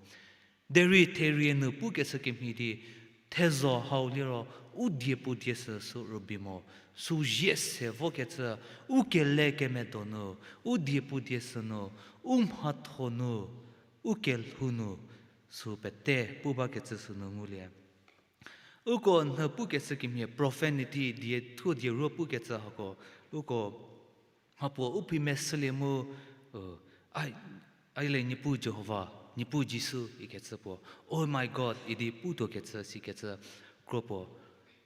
Derei therie nu pukeshü kemhie di, thezho hau liro, u diepu die sü sü rübei mo, sü zie se vokecü, u kele kemedo nu, u diepu die sü nu, u mhatho nu, u kelhou nu, sü pete pu bakecü sünu ngulie. Uko nhü pukeshü kemhie profanity, diethuo dieruo pukecü hako, uko mhapuo u phi meshülie mu, u, ai, aile Niepuu Jihova, Niepuu Jisu ikecü puo, Oh my God idi putuokecü sikecü kro puo,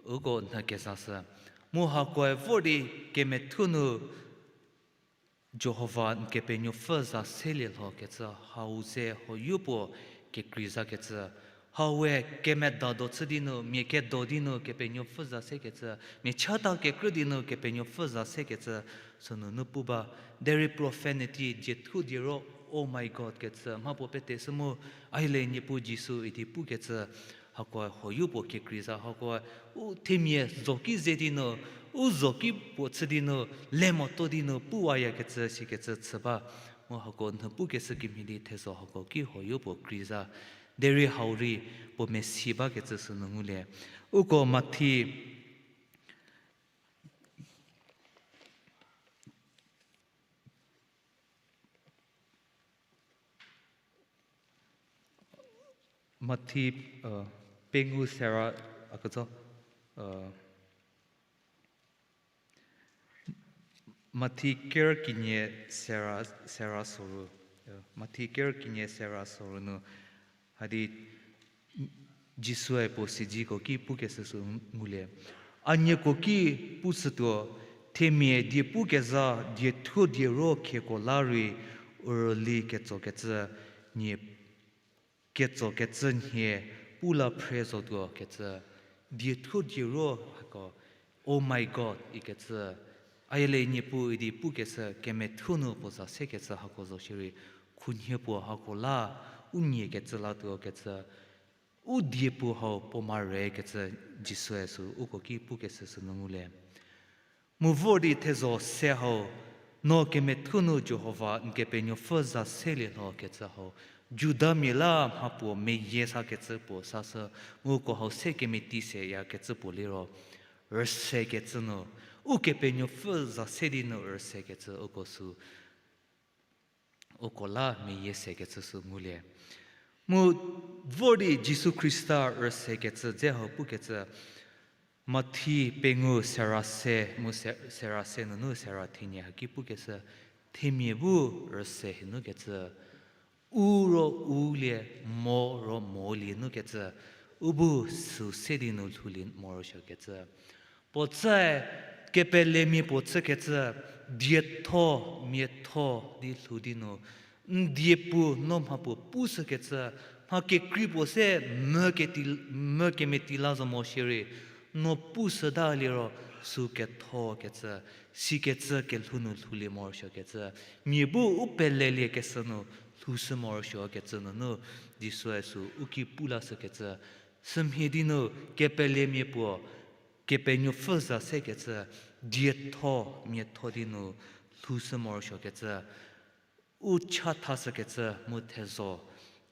uko nhü kezashü. Mu hakoe vor di kemethuo nu Jihova n Kepenuopfü za selie lhokecü hau ze huoyo puo kekreizakecü. Haue kemedado chü di nu, mia kedo di nu Kepenuopfü za sekecü, mia chata kekrü di nu Kepenuopfü za sekecü, sünunu pu ba. Derei profanity, diethuo diero, Oh my God kecü, mhapuo pete sü mu, aile Niepuu Jisu idi pukecü, hakoe huoyo puo kekreiza, hakoe u themia zoki ze di nu, u zoki puo chü di nu, le moto di nu puwayakecü sikecü chü ba. Mu hako nhü pukeshü kemhie di thezho hako ki huoyo puo kreiza. Derei hau rei puo mesi bakecü sünu ngulie. Uko Mathi Mathi, pengou sera, a ketso, Mathi ker kenie sera, sera soru, Mathi ker kenie sera soru nu, hadi Jisue puo siedzeko ki pukeshü sü ngulie. A nieko ki pushütuo, themia die pukezha diethuo diero khieko la rei u rüli ketsokecü nie, ketsokecü nhie pu la phre zotuo kecü, diethuo diero hako, Oh my God ikecü, aile Niepuu idi pukeshü kemethuo nu puo za sekecü hako zo shierei, khunhie puo hako la u nie kecü latuo kecü, u diepu hau puo mare kecü Jisue sü uko ki pukeshü sünu ngulie. Mu vor di thezho se hau, no kemethuo nu Jihova n Kepenuopfü za selie lhokecü hau, Judamia la mhapuo meyie sakecü puo sashü, mu uko hau se kemeti seyakecü puo liro, rüsekecü nu, Ukepenuopfü za se di nu rüsekecü uko sü uko la meyie sekecü sü ngulie. Mu vor di Jisu Khrista rüsekecü dze hau pukecü, Mathi pengou sera se, mu se-, sera se nunu sera thenie haki pukeshü, themia bu rüse hie nukecü, u ro u lie, mo ro mo lie nukecü, u bu sü se di nu lhoulie morosuokecü. Puo tsae kepelemia puo chükecü, dietho, miatho di lhou di nu, n diepu no mhapuo pushükecü, mha kekrei puo se mü keti-, mü kemeti la zo mo shierei, no pushüta liro sü kethokecü, sikecü kelhou nu lhoulie morosuokecü, mia bu u pelelie keshü nu lhoushü morosuokecü nunu, Jisue sü u ki pu lashükecü, sümhie di nu kepelemia puo, Kepenuopfü za sekecü, dietho, miatho di nu lhoushü morosuokecü, u chathashükecü mu thezho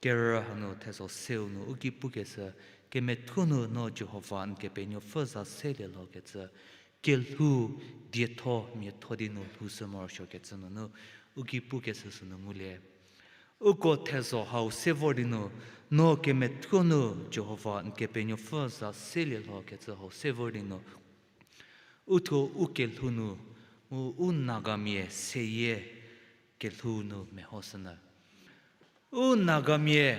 kerü hanu thezho seu nu u ki pukeshü, kemethuo nu no Jihova n Kepenuopfü za selie lhokecü, kelhou, dietho, miatho di nu lhoushü morosuokecü nunu u ki pukeshü sünu ngulie. Uko thezho hau se vor di nu, no kemethuo nu Jihova n Kepenuopfü za selie lhokecü hau se vor di nu, uthuo u kelhou nu, mu u Nagamia seyie kelhou nu mehoshünyü. U Nagamia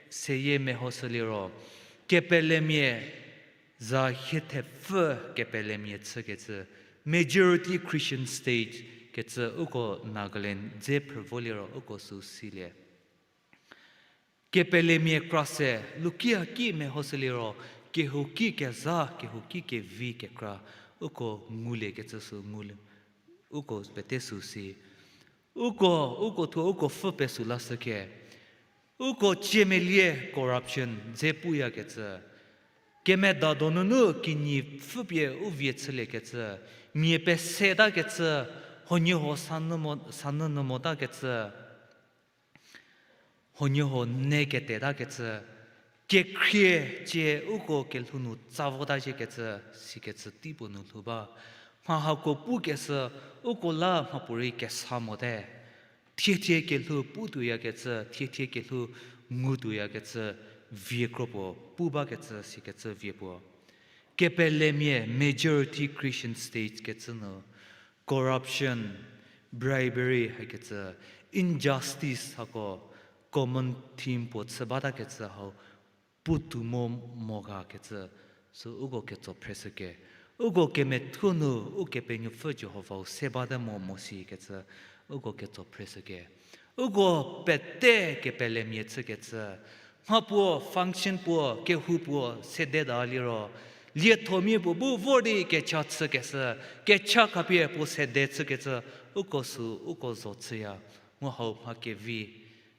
seyie mehoshü liro, kepelemia za hie thepfü kepelemia chükecü, majority Christian state kecü uko Nagaland dze phrü vo liro uko sü silie. Kepelemia kra se, luki haki mehoshüliro, kehouki kezha, kehouki kevi kekra, uko nguliekecü sü ngulie, uko pete sü si. Uko, uko thuo uko pfhü pesü lashüke. Uko ciemelie corruption dze puyakecü. Kemeda donunu kinyi pfhüpie u vie chüliekecü. Mia pesetakecü, huoniehuo sanü mo, sanü nu motakecü. Huoniehuo ne ketetakecü, kekhrie cie uko kelhou nu tsa vota ziekecü, sikecü teipuo nu lhou ba. Mha hako pukeshü, uko la mhapuorei kesa mote. Thiethie kelhou putuoyakecü, thiethie kelhou ngutuoyakecü, vie kro puo pu bakecü, sikecü vie puo. Kepelemia majority Christian states kecü nu, corruption, bribery hakecü, injustice hako common theme puo chü batakecü hau puotou mo mo gakecü, sü uko ketso phreshüke. Uko kemethuo nu Ukepenuopfü Jihova-u se bate mo mo sikecü, uko ketso phreshüke. Uko pete kepelemia chükecü, mhapuo function puo, kehou puo, sedeta liro, liethomia puo bu vor di kecha chükeshü, kecha khapie puo sede chükecü, uko sü, uko zo chüya, mu hau mha kevi.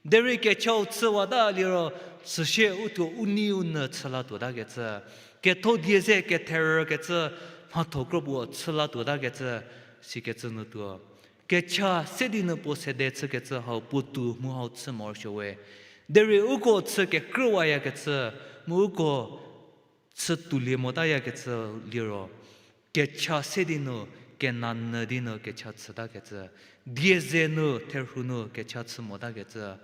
Derei kechau chüwata liro, süsie uthuo u nei u nyü chü latuotakecü, ketho die ze ketherükecü, mhatho kro puo chü latuotakecü, sikecü nu tuo. Kecha se di nu puo sede chükecü hau puotou mu hau chü morosuo we. Derei uko chü kekrüwayakecü, mu uko chü toulie motayakecü liro, kecha se di nu, kenanyü di nu kecha chütakecü, die ze nu therhu nu kecha chü motakecü,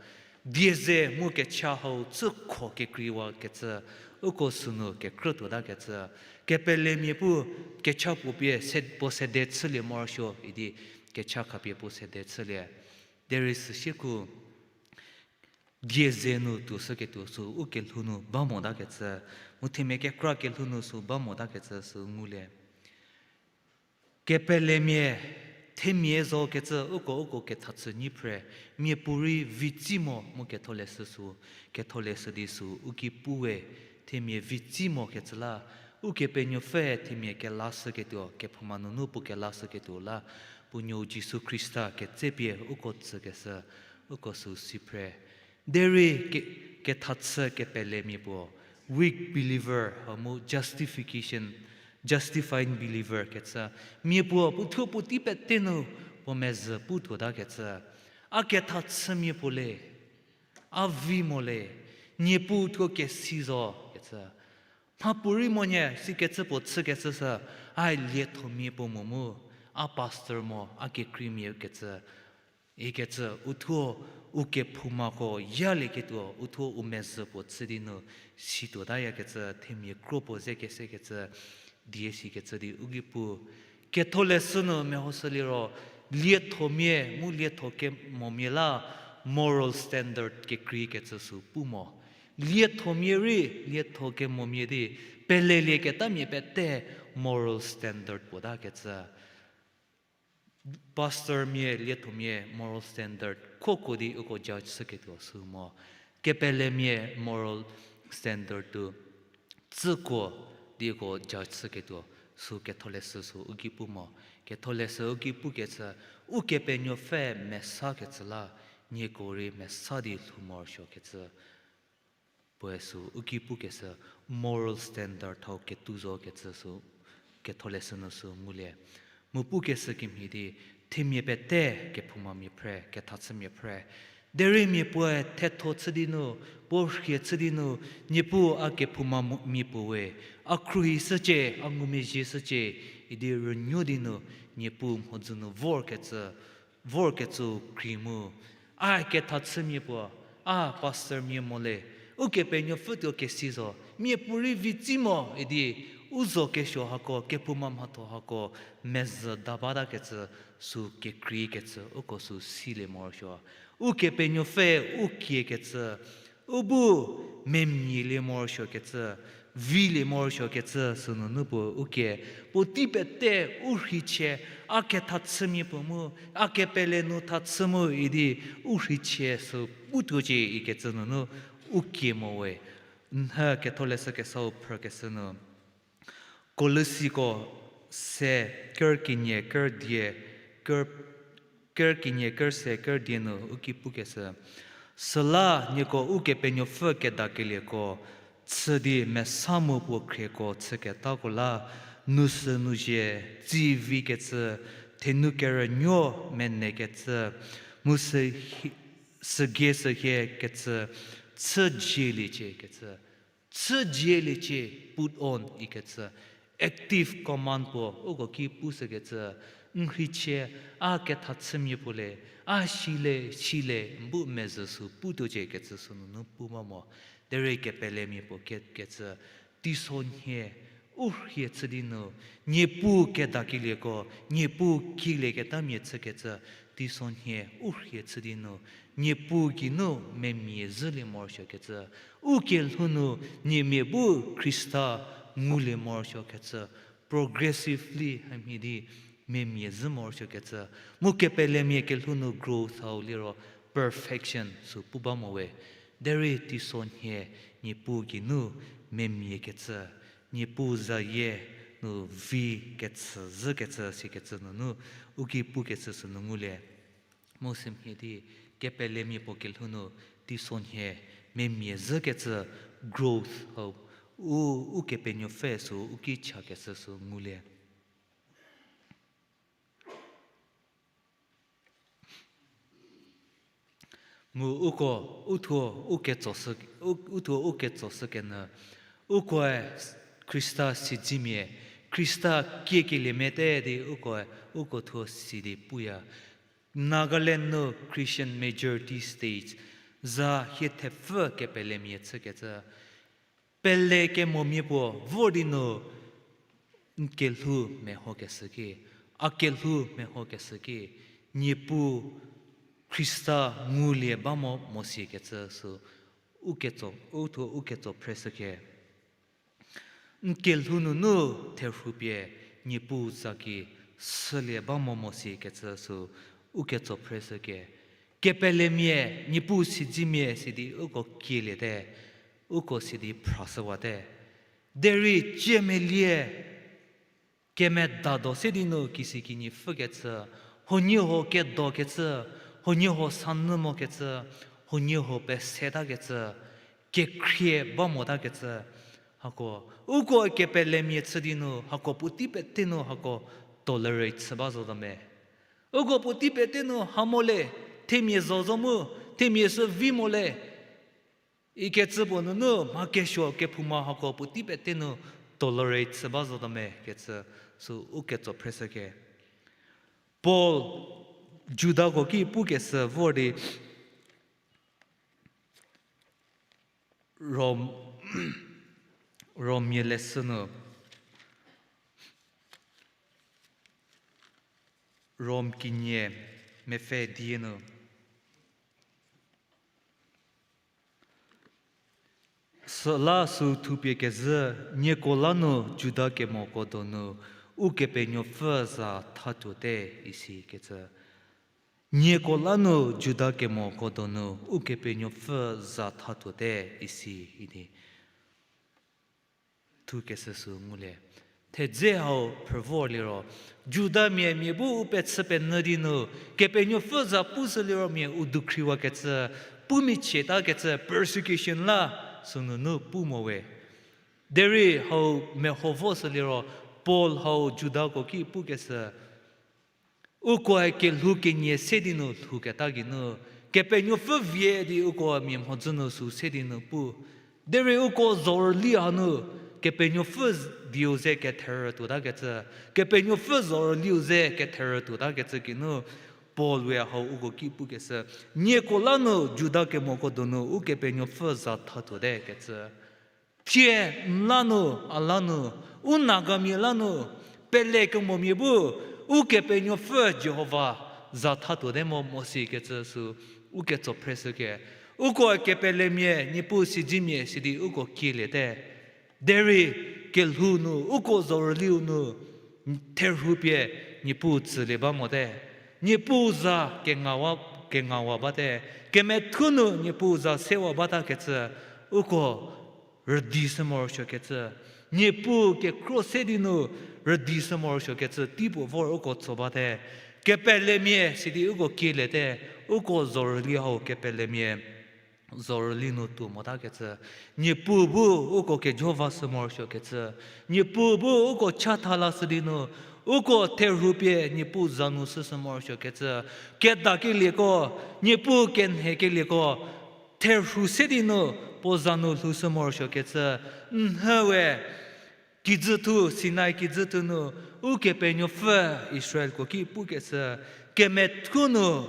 die ze mu kecha hau chükho kekreiwakecü, uko sünu kekrütuotakecü, kepelemia pu kecha puo pie se, puo sede chülie morosuo idi kecha khapie puo sede chülie. Derei süsieku die ze nu tuoshüketuo sü u kelhou nu ba motakecü, mu themia kekra kelhou nu sü ba motakecü sü ngulie. Kepelemia, themia zokecü uko uko kethachü nyi phre, miapuorei vitsi mo mu ketholeshü sü, ketholeshü di sü u ki pu we, themia vitsi mokecü la, Ukepenuopfü themia kelashüketuo, kephouma nunu puo kelashüketuo la, puo nuou Jisu Khrista ketsepie uko tsükeshü, uko sü si phre. Derei ke, kethachü kepelemia puo, weak believer, hau mu justification, justifying believer kecü, mia puo puothuo puotei pete nu puo mezhü putuotakecü, a kethachümia puo le, a vi mo le, Niepuu thuo kesi zo kecü. Mhapuorei monyü sikecü puo chükecü sü, a liethomia puo mo mu, a pastor mo, a kekreimia kecü, ikecü uthuo u kephoumako yalieketuo uthuo u mezhü puo chü di nu situotayakecü themia kro puo ze kesekecü die sikecü di u ki pu. Ketholeshü nu mehoshü liro, liethomia mu lietho kemomia la moral standard kekreikecü sü pu mo. Liethomia rei lietho kemomia di pelelieketamia pete moral standard puotakecü. Pastormia, liethomia moral standard khoko di uko judge shüketuo sü mo. Kepelemia moral standard tu tsüko di uko judge shüketuo sü ketholeshü sü u ki pu mo. Ketholeshü u ki pukecü, Ukepenuopfü mesakecü la, nieko rei mesa di lhou morosuokecü. Puoe sü u ki pukeshü moral standard hau ketou zokecü sü ketholeshü nu sü ngulie. Mu pukeshü kemhie di themia pete kephoumamia phre, kethachümia phre. Derei mia puoe thetho chü di nu, puo rhie chü di nu, Niepuu a kephouma mu-, mia puo we, a khruohi shücie, a ngumezhie shücie, idi rünuo di nu, Niepuu mhodzü nu vorkecü, vorkecü krei mu, a kethachümia puo, a pastormia mo le, Ukepenuopfü tuo kesi zo, miapuorei vitsi mo idi, u zo kesuo hako, kephouma mhatho hako, mezhü da batakecü, sü kekreikecü, uko sü silie morosuo. Ukepenuopfü u kiekecü, u bu memielie morosuokecü, vilie morosuokecü, sünunu puo u kie, puotei pete u rheichie, a kethachümia puo mu, a kepele nu thachü mu idi, u rheichie sü putuocie ikecü nunu, u kie mo we. Nhü ketholeshü kesau phrükeshü nu, Kolosiko se ker kenie ker die, ker, ker kenie ker se ker die nu u ki pukeshü. Süla nieko Ukepenuopfü kedakelieko chü di mesa mu puo khrieko chüketako la, nu sü nu zhie, tsi vikecü, thenu kerünuo menekecü, mu sü hi-, sügie sühiekecü, chü zieliecie kecü. Chü zieliecie, put on ikecü. Active command puo uko ki pushükecü. N rheichie, a ketha chümia puo le, a sile, sile, n bu mezhü sü putuociekecü sünunu pu ba mo. Derei kepelemia puo ke-, kecü, teisonhie, u rhie chü di nu, Niepuu kedakelieko, Niepuu kielieketamia chükecü, teisonhie, u rhie chü di nu, Niepuu geinu memia zhülie morosuokecü, u kelhou nu, niemia bu Khrista ngulie morosuokecü, progressively hamhie di memia zhü morosuokecü, mu kepelemia kelhou nu growth hau liro perfection sü pu ba mo we. Derei teisonhie Niepuu geinu memiakecü, Niepuu zayie nu vi kechü zhükecü sikecü nunu u ki pukecü sünu ngulie. Mu sümhie di kepelemia puo kelhou nu teisonhie memia zhükecü growth hau u, Ukepenuopfü sü u ki chakeshü sü ngulie. Mu uko, uthuo u ketsoshü, u-, uthuo u ketsoshükenyü, ukoe Khrista siedzemia, Khrista kiekeliemia te di ukoe, uko thuo si di puya. Nagaland nu Christian majority states, za hie thepfü kepelemia chükecü, pele kemomia puo vor di nu n kelhou mehokeshü ki, a kelhou mehokeshü ki, Niepuu Khrista ngulie ba mo mo sikecü sü u ketso, uthuo u ketso phreshükhe. N kelhou nunu therhu pie Niepuu za ki sülie ba mo mo sikecü sü u ketso phreshükhe. Kepelemia, Niepuu siedzemia sidi uko kieliete, uko sidi phrashüwate. Derei ciemelie, kemedado se di nu kisikinyi pfhükecü, huoniehuo kedokecü, huoniehuo sanyü mokecü, huoniehuo pesetakecü, kekhrie ba motakecü, hako, uko kepelemia chü di nu, hako puotei pete nu hako tolerate chü ba zotuo me. Uko puotei pete nu ha mo le, themia zo zo mu, themia sü vi mo le. Ikecü puo nunu mha kesuo kephouma hako puotei pete nu tolerate chü ba zotuo me kecü sü u ketso phreshükhe. Paul Judako ki pukeshü vor di Rom, Romia leshü nu, Rom kinyi mepfü die nu. Süla sü thupie kezhü, nieko la nu Juda kemoko donu Ukepenuopfü za thatuote isikecü. Nieko la nu Juda kemoko donu Ukepenuopfü za thatuote isi idi thukeshü sü ngulie. Thedze hau phrü vor liro, Judamia mia bu u pechü penyü di nu, Kepenuopfü za pushü liro mia u dukhriwakecü, pumichietakecü, persecution la sünunu pu mo we. Derei hau meho voshü liro, Paul hau Judako ki pukeshü, ukoe kelhou kenie se di nu lhouketa geinu, Kepenuopfü vie di uko mia mhodzü nu sü se di nu pu. Derei uko zhorüli hanu, Kepenuopfü dieu ze ketherü tuotakecü, Kepenuopfü zhorüliu ze ketherü tuotakecü geinu, Paul we hau uko ki pukeshü, nieko la nu Juda kemoko donu Ukepenuopfü za thatuote kecü. Thie n la nu, a la nu, u Nagamia la nu, pele kemomia bu, Ukepenuopfü Jihova za thatuote mo mosi kecü sü, u ketso phreshüke. Uko kepelemia, Niepuu siedzemia sidi uko kieliete. Derei kelhou nu, uko zhorüliu nu, therhu pie Niepuu tsülie ba mote. Niepuu za kengawa, kengawa bate. Kemethuo nu Niepuu za sewa batakecü, uko rüdi shü morosuokecü. Niepuu kekhro se di nu rüdi shü morosuokecü, teipuo vor uko tso bate. Kepelemia sidi uko kieliete, uko zhorüli hau kepelemia zhorüli nu tuo motakecü. Niepuu bu uko kejo va shü morosuokecü. Niepuu bu uko chatha lashü di nu, uko therhu pie Niepuu za nu shüshü morosuokecü. Kedakelieko, Niepuu kenhekelieko, therhu se di nu puo za nu lhoushü morosuokecü. Nhüwe, kijüthu, Sinai kijüthu nu, Ukepenuopfü Israelko ki pukeshü, kemethuo nu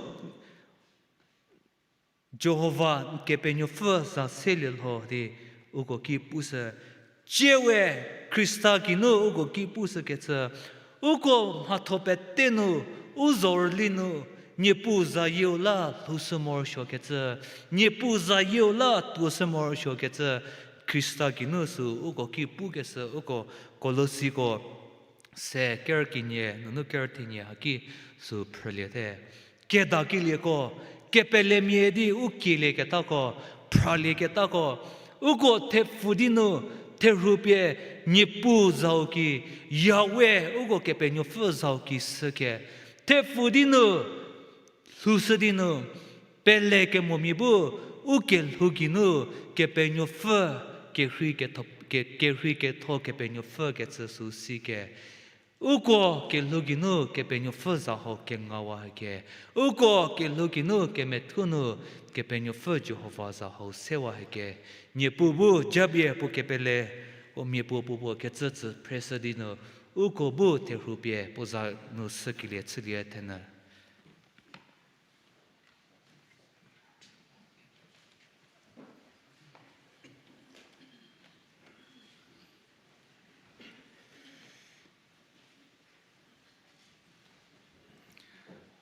Jihova n Kepenuopfü za selie lho di uko ki pushü. Tsiewe Khrista geinu uko ki pushükecü, uko mhatho pete nu, u zhorüli nu, Niepuu zayieu la lhoushü morosuokecü, Niepuu zayieu la tuoshü morosuokecü, Khrista geinu sü uko ki pukeshü uko Kolosiko se ker kenie nunu ker thenie haki sü phrüliete. Kedakelieko, kepelemia di u kielieketako, phralieketako, uko thepfü di nu, therhu pie Niepuu zau ki, Yahweh uko Kepenuopfü zau ki shükhe. Thepfü di nu, lhoushü di nu, pele kemomia bu, u kelhou geinu, Kepenuopfü, kerhei ketho, ke, kerhei ketho Kepenuopfü kecü sü sike. Uko kelhou geinu Kepenuopfü za hau kengawa hake. Uko kelhou geinu kemethuo nu Kepenuopfü Jihova za hau sewa hake. Niepuu bu japie puo kepele, u miapuo puo puo kecü tsü phreshü di nu, uko bu therhu pie puo za nu shükelie chülie thenyü.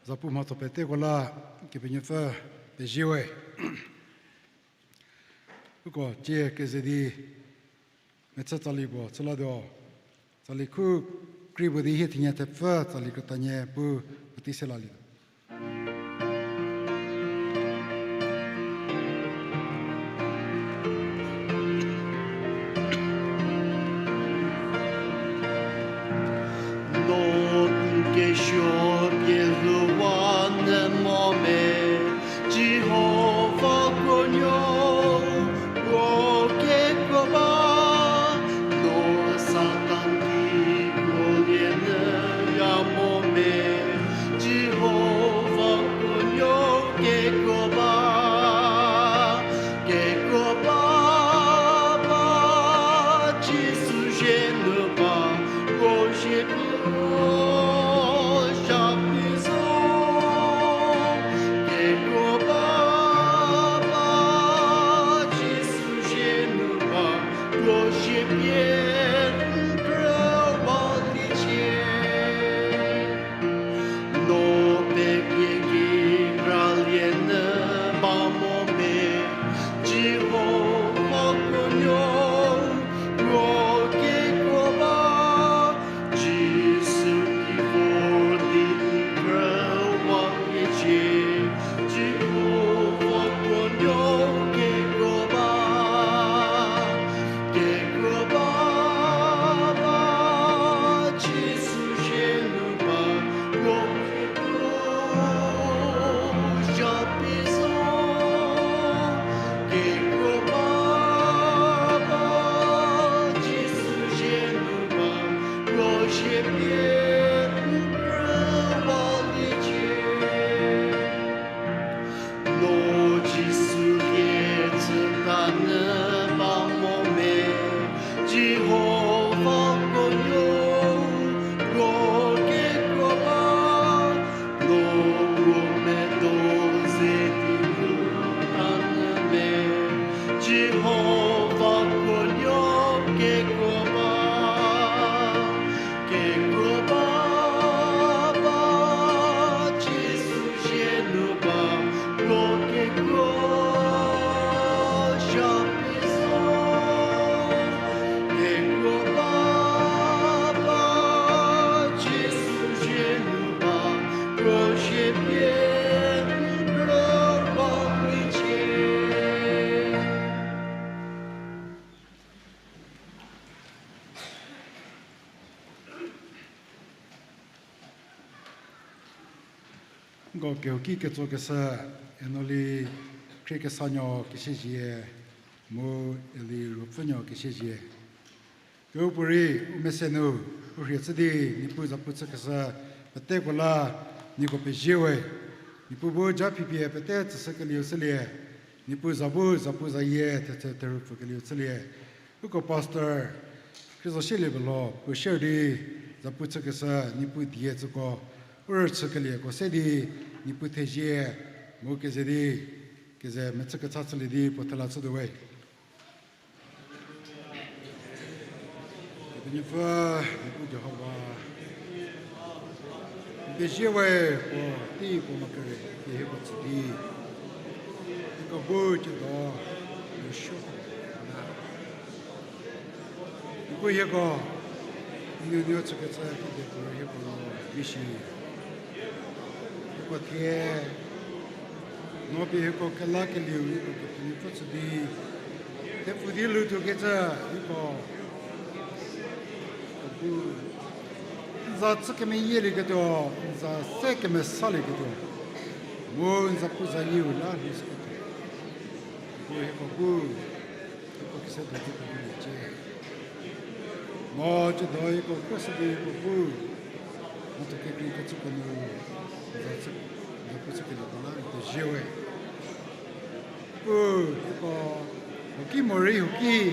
Zapu mhatho peteko la Kepenuopfü pezie we. Uko tie keze di mechü tsali puo chülatuo. Tsali khu kri puo di hie thenie thepfü tsali krütanie pu puotei se lalietuo. No n kesuo pie lhouwa nyü mo me, Jihova krünuo, puo kekuo ba. No Satan ki kuolie nyü ya mo me, Jihova krünuo kekuo ba. Kekuo ba, ba, Jisu zie nu ba, puo zie puo zha pie zo. Kekuo ba, ba, Jisu zie nu ba, puo zie pie n krüwa liecie. No pepie ki kralie nyü ba mo me, Jihova krünuo, puo kekuo ba. Jisu ki vor di n krüwa liecie, Jihova krünuo kekuo ba. Kekuo ba, ba, Jisu zie nu ba, puo kekuo zha pie zo. Kekuo ba, ba, Jisu zie nu ba, puo zie pie n krüwa liecie. No Jisu lie chüta nyü ba mo me, Jihova krünuo, puo kekuo ba. No puo medo ze di nu ta nyü me, Jihova krünuo kekuo ba. Kekuo ba, ba, Jisu zie nu ba, puo kekuo zha pie zo. Kekuo ba, ba, Jisu zie nu ba, puo zie pie n krüwa li Ko kehouki ketsokeshü, Enoli Khriekesanuo Kesiezie, mu Eli Ruopfünuo Kesiezie. Kehoupuorei, u mese nu, u rhie chü di, Niepuu zapu chükeshü, peteko la, nieko pezie we. Niepuu bu ja phipie pete tsüshükelieu chülie, Niepuu za bu, zapu zayie, thetse therhu pfükelieu chülie. Uko pastor, Khriezosielie Belo, puo share di, zapu chükeshü, Niepuu die tsüko, u rüchükelieko se di, Niepuu thezie, mu keze di, keze mechü kecha chülie di, puo thela chütuo we. Kepenuopfü, Niepuu Jihova, n pezie we, puo tei puo mha kere pie hieko tsü di, hieko bu tsiedo, n suo na. Niepuu hieko, n nuonuo chükecü kedipuorei hieko nu vi shi. Hieko thie, no pie hieko kelakelieu hieko Kepenuopfü chü di, thepfu di lhoutuokecü hieko, hieko bu, n za chü kemeyielieketuo, n za se kemesalieketuo, mu n zapu zayieu la lhoushüketuo, hieko, hieko bu, hieko kese do di pevilie cie. Mo tsiedo hieko khrüshü di hieko bu, mhatho kekrei kecüko nu, n za chü, n zapu chükelieko la n pezie we. Pu, hieko, huoki morei huoki,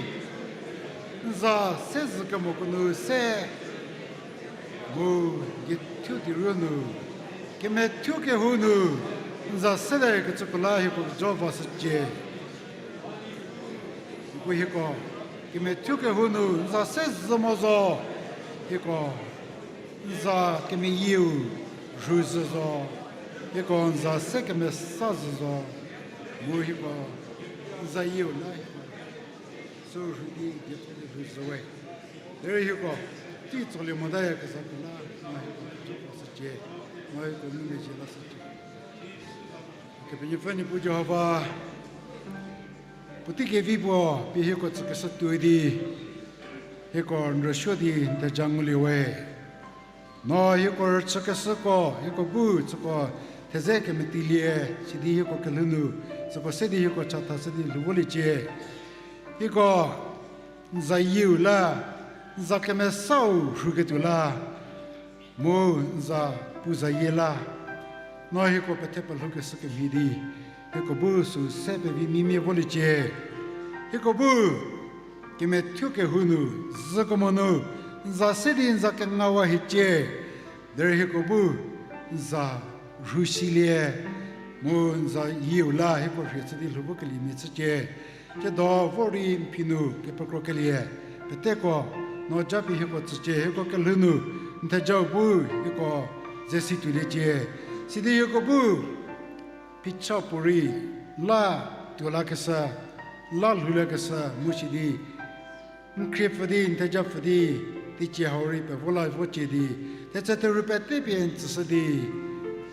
n za se zhü kemoko nu se, mu, diethuo di ruo nu, kemethuo kehou nu, n za sete kecüko la hieko joba shücie. Pu hieko, kemethuo kehou nu, n za se zhü mo zo, hieko, n za kemeyieu, rhu zhü zo, hieko n za se kemesa zhü zo, mu hieko, n zayieu la hieko, sü rhu di diethuo di rhu zhü we. Derei hieko, tei tsolie motaya kezhako la, no hieko, joba shücie, no hieko, ngumezhie la shücie. Kepenuopfü Niepuu Jihova, puotei kevi puo pie hieko tsükeshü tuoi di, hieko n rüsuo di n theja ngulie we. No hieko rüchükeshüko, hieko bu tsüko theze kemetilie, sidi hieko kelhou nu, tsüko se di hieko chatha shü di lhou voliecie. Hieko, n zayieu la, n za kemesau rhuketuo la, mu n za pu zayie la, no hieko pethe pelhoukeshü kemhie di, hieko bu sü se pevi mimie voliecie. Hieko bu, kemethuo kehou nu, zhü kemo nu, n za se di n za kengawa hiecie, derei hieko bu, n za rhu silie, mu n zayieu la hieko rhie chü di lhou vokeliemia chücie. Tsiedo vor di n phi nu kepekrokelie, peteko, no japie hieko tsücie, hieko kelhou nu, n thejau bu, hieko ze si tuoliecie. Sidi hieko bu, phichau puorei, la tuolakeshü, la lhoulakeshü, mu sidi, n khriepfü di, n theja pfü di, teicie hau rei pevo la vocie di, thetse therhu pete pie n tsüshü di,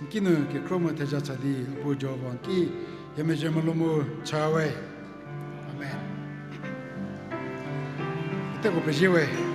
n ki nu kekhro mu theja cha di, Apuo Jihova n ki, hie mezhie melo mu cha we. Amen. Peteko pezie we.